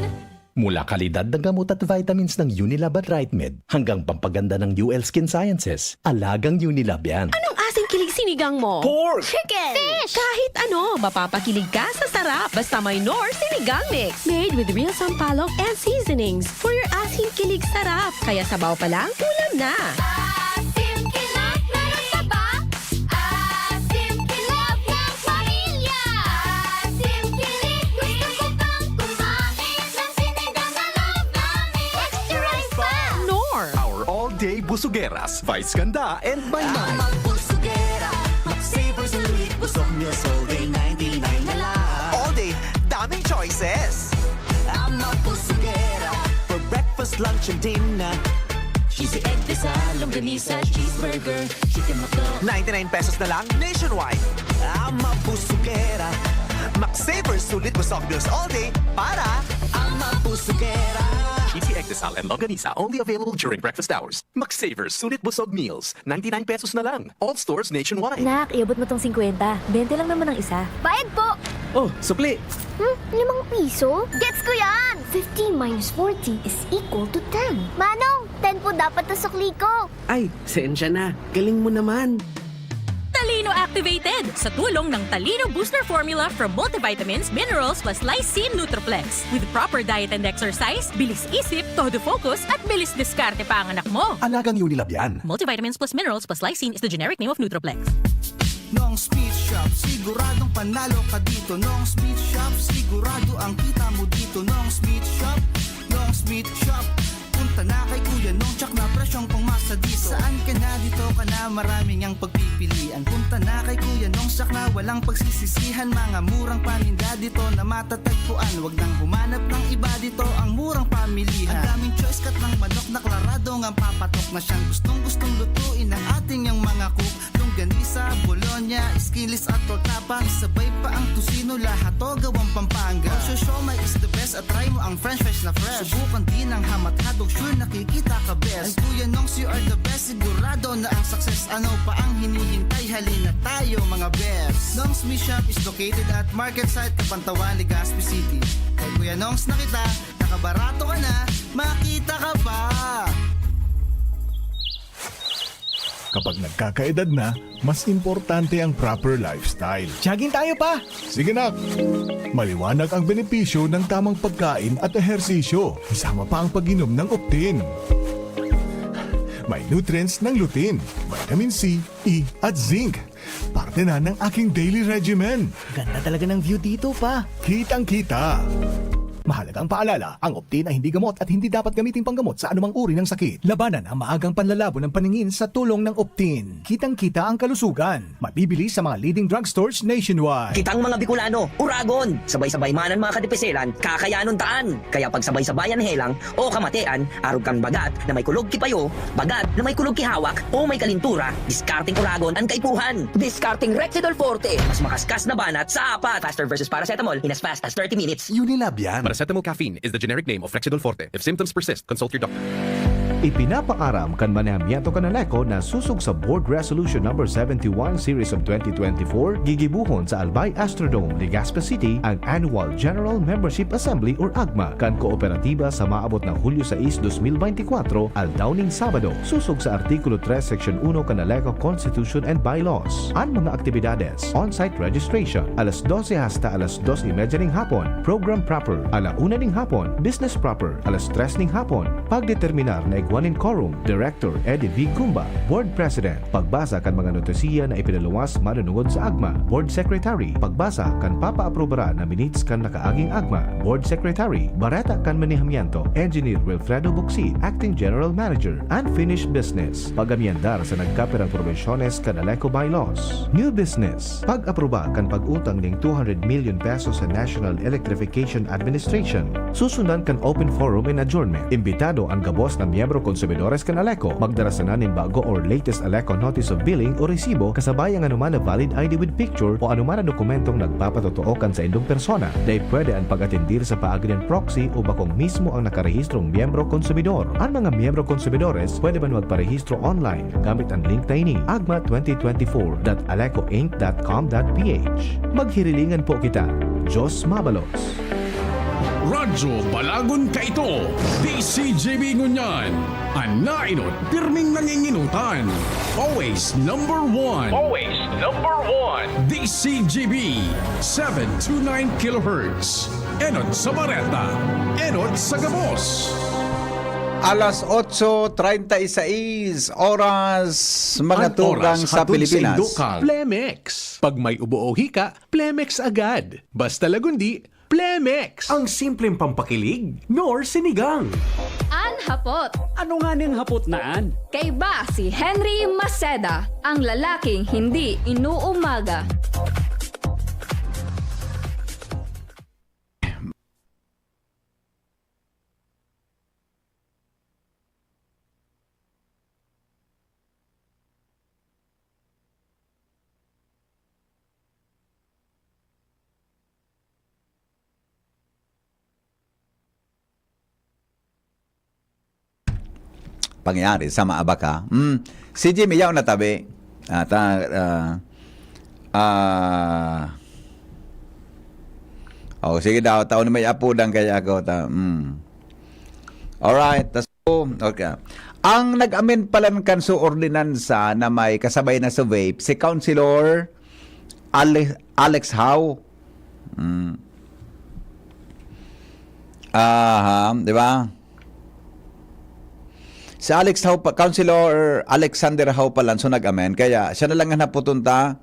Mula kalidad ng gamot at vitamins ng Unilab at Rightmed hanggang pampaganda ng U L Skin Sciences, alagang Unilab yan. Anong asing kilig sinigang mo? Pork! Chicken! Fish! Kahit ano, mapapakilig ka sa sarap. Basta may Knorr Sinigang Mix. Made with real sampalok and seasonings. For your asim kilig sarap. Kaya sabaw pa lang, ulam na. Asim kilig, meron pa ba? Asim kilig ng pamilya. Asim kilig, gusto ko pang kumain ng sinigang na love namin. Extra rice pa! Knorr! Our all-day busugeras, Vice Ganda and Maymay. Savor Sulit Busog Meals All Day, ninety-nine na lang. All day, daming choices. Ama Busugera. For breakfast, lunch, and dinner. Cheesy egg, dessert, longganisa, cheeseburger, chicken McDo. ninety-nine pesos na lang nationwide. Ama Busugera. Mag-savor sulit busog meals all day para Ama Busugera. Cheesy egg dessert and longganisa only available during breakfast hours. Mag-savor sulit busog meals, ninety-nine pesos na lang. All stores nationwide. Nak, iabot mo tong singkwenta. Bente lang naman ang isa. Bayad po! Oh, sukli! Hmm? Limang piso? Gets ko yan! Fifteen minus forty is equal to ten. Manong, ten po dapat ang sukli ko. Ay, sensya na. Galing mo naman. Talino Activated sa tulong ng Talino Booster Formula from multivitamins, minerals plus lysine Nutriplex. With proper diet and exercise, bilis isip, todo focus, at bilis diskarte pa ang anak mo. Alagang Unilab yan. Multivitamins plus minerals plus lysine is the generic name of Nutriplex. Nong's Meat Shop, siguradong panalo ka dito. Nong's Meat Shop, sigurado ang kita mo dito. Nong's Meat Shop, Nong's Meat Shop. Punta na kay Kuya Nong, tsak na presyong pangmasa dito. Saan ka na, dito ka na, maraming ang pagpipilian. Punta na kay Kuya Nong, tsak na walang pagsisisihan. Mga murang paninda dito na matatagpuan. Wag nang humanap ng iba, dito ang murang pamilihan. Ang daming choice, kat ng manok na klarado ngang papatok na siyang gustong-gustong lutuin ng ating yang mga cook. Longganisa, bologna, skinless at tortapa. Isabay pa ang tocino, lahat to gawang Pampanga. Ang siomai is the best at try mo ang french fries na fresh. Subukan din ang ham at hotdog, sure nakikita ka best. And Kuya Nongs, you are the best, sigurado na ang success. Ano pa ang hinihintay? Halina tayo, mga best. Nongs Meat Shop is located at Market Site, Kapantawan, Legazpi City. Kay Kuya Nongs na kita, nakabarato ka na, makita ka pa! Kapag nagkakaedad na, mas importante ang proper lifestyle. Jogging tayo pa! Sige, nak! Maliwanag ang benepisyo ng tamang pagkain at ehersisyo, kasama pa ang pag-inom ng Optin. May nutrients ng lutein, vitamin C, E, at zinc. Parte na ng aking daily regimen. Ganda talaga ng view dito pa. Kitang-kita. Mahalagang paalala, ang Optin ay hindi gamot at hindi dapat gamiting panggamot sa anumang uri ng sakit. Labanan ang maagang panlalabo ng paningin sa tulong ng Optin. Kitang-kita ang kalusugan. Mabibili sa mga leading drugstores nationwide. Kitang mga Bicolano, uragon! Sabay-sabay man an mga kadipiselan, kakayanon taan! Kaya pagsabay-sabayan helang o kamatean, arog kan bagat na may kulog ki payo, bagat na may kulog ki hawak, o may kalintura, diskarteng uragon an kaipuhan! Diskarteng Rexidol Forte! Mas makaskas na banat sa apat! Faster versus paracetamol in as fast as thirty minutes! Unilab yan. Paracetamol caffeine is the generic name of Rexidol Forte. If symptoms persist, consult your doctor. Ipinapaaram kan manehamiento kan Aleco na sosog sa Board Resolution Number seventy-one Series of twenty twenty-four, gigibohon sa Albay Astrodome, Legazpi City, ang Annual General Membership Assembly or AGMA kan Kooperatiba sa maabot na Hulyo sais, dos mil beintikwatro, aldaw nin Sabado, sosog sa Artikulo tres, Seksyon uno kan Aleco Constitution and Bylaws. An mga aktibidades: on-site registration, alas dose hasta alas dos y media nin hapon, program proper, ala una nin hapon, business proper, alas tres nin hapon, pagdeterminar na igwa nin quorum, Director Eddie V. Gumba, Board President, pagbasa kan mga notisiya na ipinaluwas manunungod sa AGMA, Board Secretary, pagbasa kan papaaprobara na minutes kan nakaaging AGMA, Board Secretary, bareta kan manehamiento, Engineer Wilfredo Bucsit, Acting General Manager, unfinished business, pag-amyendar sa nagkapirang probinsyones kan Aleco Bylaws, new business, pag-aproba kan pag-utang ning two hundred million pesos sa National Electrification Administration. Susundan kan open forum and adjournment. Imbitado an gabos na miyembro konsumidores kan Aleco. Magdara sana nin bago or latest Aleco Notice of Billing o resibo kasabay ang anoman na valid I D with picture o anoman na dokumentong nagpapatotoo kan saindong persona. Dai pwede an pag-atendir sa paagi nin proxy o bakong mismo ang nakarehistrong miyembro konsumidor. An mga miyembro konsumidores pwede man magparehistro online gamit an link na ini, agma twenty twenty-four dot alecoinc dot com dot ph. Maghirilingan po kita. Diyos mabalos. Radyo Balagon Kaito, D C G B ngunyan, an nainot pirming nanginginutan. Always number one. Always number one. D C G B, seven two nine kilohertz. Enot sa bareta, enot sa gabos. Alas otso treinta y seis oras, mga An tugang oras sa hatod Pilipinas. Saindo kan Plemex. Pag may ubo o hika, Plemex agad. Basta Lagundi, Plemex, ang simpleng pampakilig, nor sinigang. An hapot. Ano nga ning hapot na an? Kaiba si Henry Maceda, ang lalaking hindi inuumaga. Pangyayari sa maaba ka. Hmm, si Jimmy, yaon na tabi. Ah, ta-, ah, ah, oh, sige daw, taon may apudan kaya ako. Ta-, hmm. Alright, tas-, oh, okay. Ang nag-amend palan kan su ordinansa na may kasabay na su vape, si Councilor Ale-, Alex Howe. Hmm. Aha, di ba? Si Alex Howe pa, Councilor Alexander Howe palan su nag-amend. Kaya siya na lang an hapoton ta.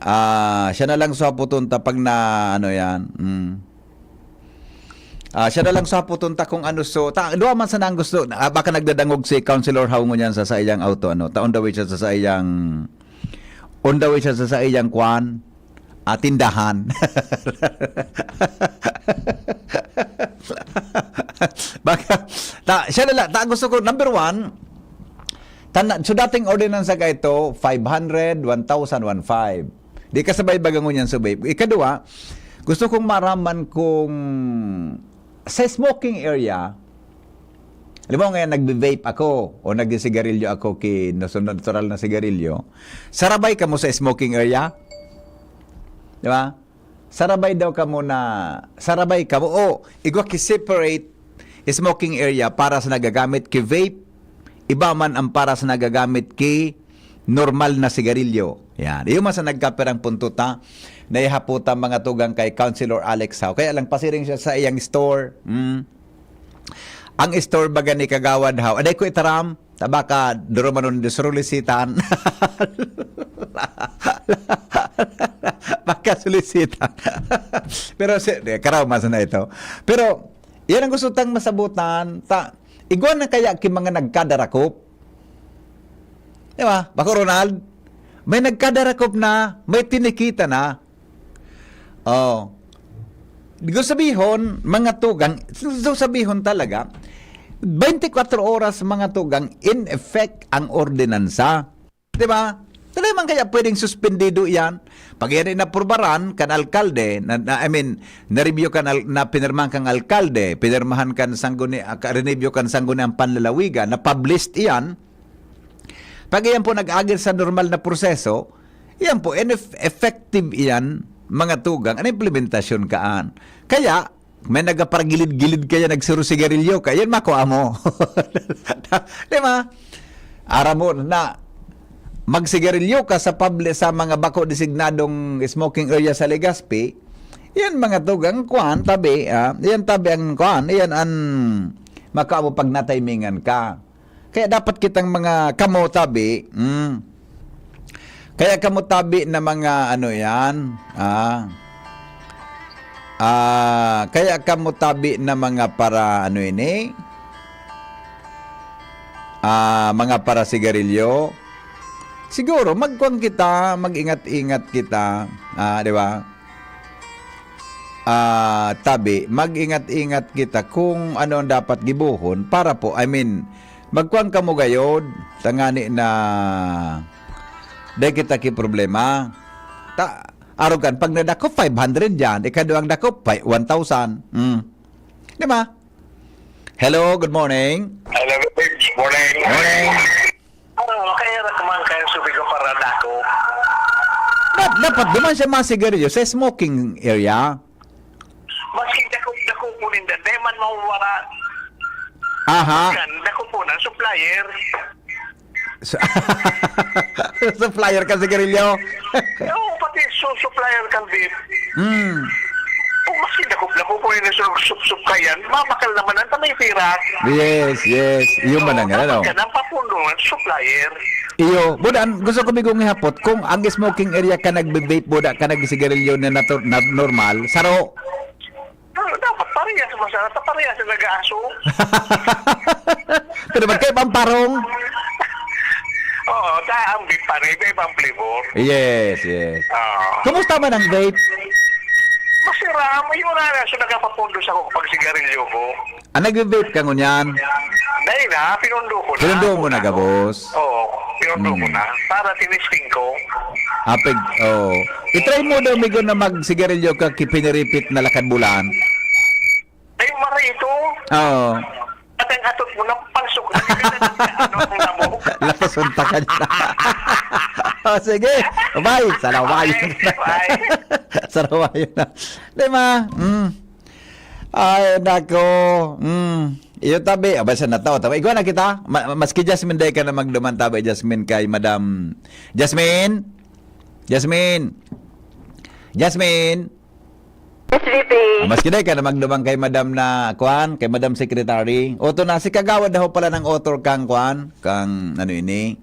Ah, siya na lang su hapoton ta pag na, ano yan. Hmm. Ah, siya na lang su hapoton ta kung ano su, ta, duwa man sana ang gusto. Ah, baka nagdadangog si Councilor Howe ngunyan sa saiyang auto, ano. Ta on the way siya sa saiyang, on the way siya sa saiyang kwan, ah, tindahan. Baka, ta, siya na lang, ta, gusto ko, number one, tanda, so dating ordinansa ka ito, five hundred, one thousand, one five. Di kasabay baga ngunyan su vape. Ikadua, gusto kong maraman kung sa smoking area, alam mo nga, nagbe-vape ako o nagsisigarilyo ako ki, no, so natural na sigarilyo, sarabay kamo sa smoking area? Di ba? Sarabay daw kamo na, sarabay kamo, o igwa ki separate smoking area para sa nagagamit ki vape, iba man ang para sa nagagamit ki normal na sigarilyo. Yan. Iyo man sa nagkapirang punto ta, naihaputan mga tugang kay Councilor Alex Howe. Kaya lang pasiring siya sa iyang store. Mm. Ang store baga ni Kagawad Howe. Aday ko itaram, ta baka durumanon di sulisitan. Baka sulisitan. Pero si, di, karaw, masa na ito. Pero, yan ang gusto tang masabutan. Ta, igwa na kaya ki mga nagkadarakop? Di ba? Bako, Ronald? May nagkadarakop na, may tinikita na. Oh. Gusto sabihon, mga tugang, gusto sabihon talaga, twenty-four oras, mga tugang, in effect ang ordinansa. Di ba? Talaga man kaya pwedeng suspendido iyan? Pag yan inaprubaran kan alkalde, na, na, I mean, na-review kan al-, na pinirmahan kan alkalde, pinirmahan kan sangguni-, ah, ka-, rineview kan sangguniang panlalawigan, na-published iyan, pag iyan po nag-agir sa normal na proseso, iyan po, in eff-, effective iyan, mga tugang, an implementasyon kaan. Kaya, may nagaparagilid-gilid kaya nagsurusigarilyo ka, yan makua mo. Di ba? Aram mo na, magsigarilyo ka sa pabli-, sa mga bako designadong smoking area sa Legazpi, yan mga tugang kwan, tabi, ah, yan tabi ang kwan, yan an makua mo pag natimingan ka. Kaya dapat kitang mga kamo tabi, mm. Kaya kamo tabi na mga ano yan, ah. Ah, kaya kamo tabi na mga para ano ini? Ah, mga para sigarilyo. Siguro, magkuwan kita, mag-ingat-ingat kita, ah, di ba? Ah, tabi, mag-ingat-ingat kita kung ano ang dapat gibohon para po, I mean, magkuwan kamo gayod, tangani na dai kita ki problema. Ta-, arugan, pag nadakop, five hundred yan, ikaduang dakop, fi-, one thousand. Mm. Di ba? Hello, good morning. Hello, good morning. Morning. Ano, kaya ra ka man kaya subi ka para dako? Dap-, dapat duman siya mga sigarilyo sa smoking area. Maski dako, dako po ninda, di man mawawara. Aha. Kan, dako po na, supplier. Su-, supplier kan sigarilyo? Oo, pati su-, supplier kan vape. Hmm. O, maski dako, dako po ninda su-, sup-, sup kayan, mabakal naman ang tamay pira. Yes, yes. Iyo man ang, ano? Dapat ka nang papundo ng supplier. Iyo, buda, an-, gusto ko bigong ihapot, kung ang smoking area ka nagbe-vape, buda ka nagsigarilyo na natu-, na normal, saro. Parehas masarap, parehas na nag-aaso. Pero ba't kayo pang parong? Oo, ta ang beef pa rin, iba-ibang flavor. Yes, yes. Oo. Kumusta man ang vape? Masira, may wala na. So, nagpapapundos ako kapag sigarilyo ko. Ah, nagbe-vape ka ngunyan? Dahil na, pinundo ko na. Pinundo mo na, gabos? Oo, pinundo ko Hmm. na. Para tinisting ko. Apig, oh. I-try mo daw, migo, na magsigarilyo ka, ki-, piniripit na lakad bulan. Ay, mara ito. Oo. At ang atot mo, napansok na. Ano ang lamok? Lapasunta ka niya. Oh, sige. Bye. Salawayon Okay, na. Bye. Salawayon na. Di ba? Mm. Ay, nako. Mm. Iyo tabi. Abay, sa nataw. Tabi. Igwa na kita. Ma-, maski Jasmine, day ka na magduman tabi, Jasmine, kay Madam. Jasmine? Jasmine? Jasmine? Yes, V P. Ah, maski day ka na magduman kay Madam na, kwan, kay Madam Secretary. Oto na, si Kagawad daw pala ng author kang, kwan, kang, ano ini,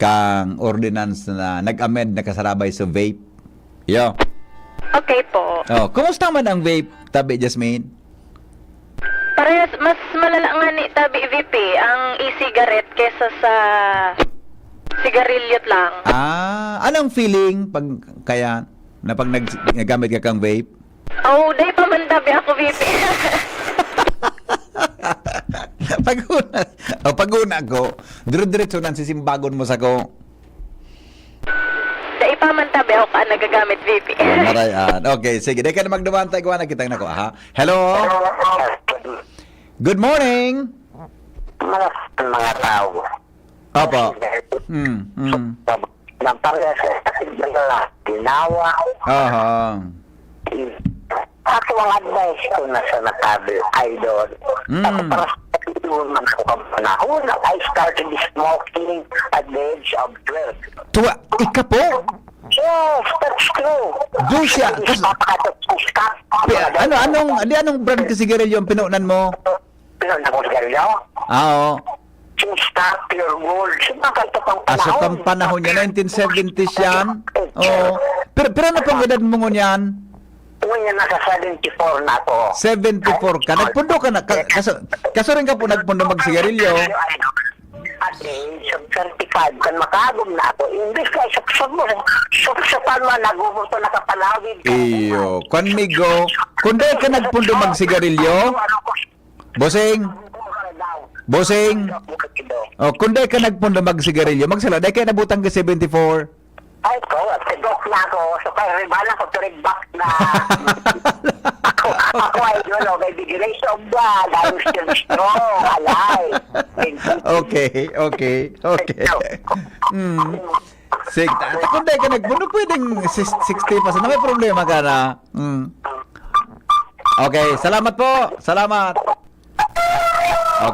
kang ordinance na nag-amend na kasarabay sa vape. Yo. Okay po. Oh, kumusta man ang vape, tabi, Jasmine? Parehas, mas malala nga ni tabi, V P, ang e-cigarette kaysa sa sigarilyo lang. Ah, anong feeling pag, kaya, na pag nag-, nagamit ka kang vape? Oh, day pa man tabi ako, V P. Pag-una, oh, pag-una ko, dire-diretso nang sisimbagon mo sa ko. Day pa man tabi ako ka nagagamit, V P. Oh, maray-an. Okay, sige. Day ka na magduman, tayo, kuha na kitang nako, ha? Hello? Good morning. Mga, mga tao. Opo. Mm, mm. Nang parehas sa ginawa. Aha. Ako, ang advice ko na sa natabi, idol. Mm. Ako, para sa man ako ang panahon, I started smoking at the age of twelve. Tuwa, ika po? Yes, that's true. Doon siya, Hindi kas- siya makakatapos sa stop. Pi-, ano, anong, di anong brand ka sigarilyo ang pinunan mo? Pinunan ko sigarilyo? Ah, oo. Yung Stop Pure Gold. Sa mga ganito pang Ah, sa panahon. pang panahon niya, nineteen seventies yan? Oo. Pero, pero ano pang edad mo ngunyan? Ngunyan, nasa seventy-four na ako. Seventy-four ka. Nagpundo ka na. Ka-, kaso, kaso rin ka po nagpundo magsigarilyo. At the age of thirty-five, kan makagom na ako, imbes na isapsap mo, sapsapan mo, nagugusto, nakapanawid ka. Iyo. Kwan, migo, kung dahil ka nagpundo magsigarilyo, Ano ko, Bossing? Bossing? Oh, kung dahil ka nagpundo magsigarilyo, magsala, dahil ka nabutang ka seventy-four. Ay, ko, at sidok na ako. So, kaya riba na ako, turig back na. Ako, ako ay yun, oh, by the grace of God, I'm still strong, alive. Thank you. Okay, okay, okay. Thank you. Mm. Sige, ta-, kung dahil ka nagpundo, pwedeng sis-, sixty pa. Sana may problema ka na. Mm. Okay, salamat po. Salamat.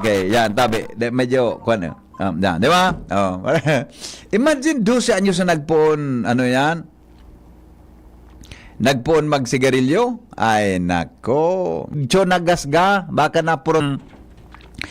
Okay, yan, tabi. De, medyo, kwan eh. Um, yan, di ba? Oh. Imagine, dose anyos na nagpoon, ano yan? Nagpoon magsigarilyo? Ay, nako. Cho nagasga, baka na puro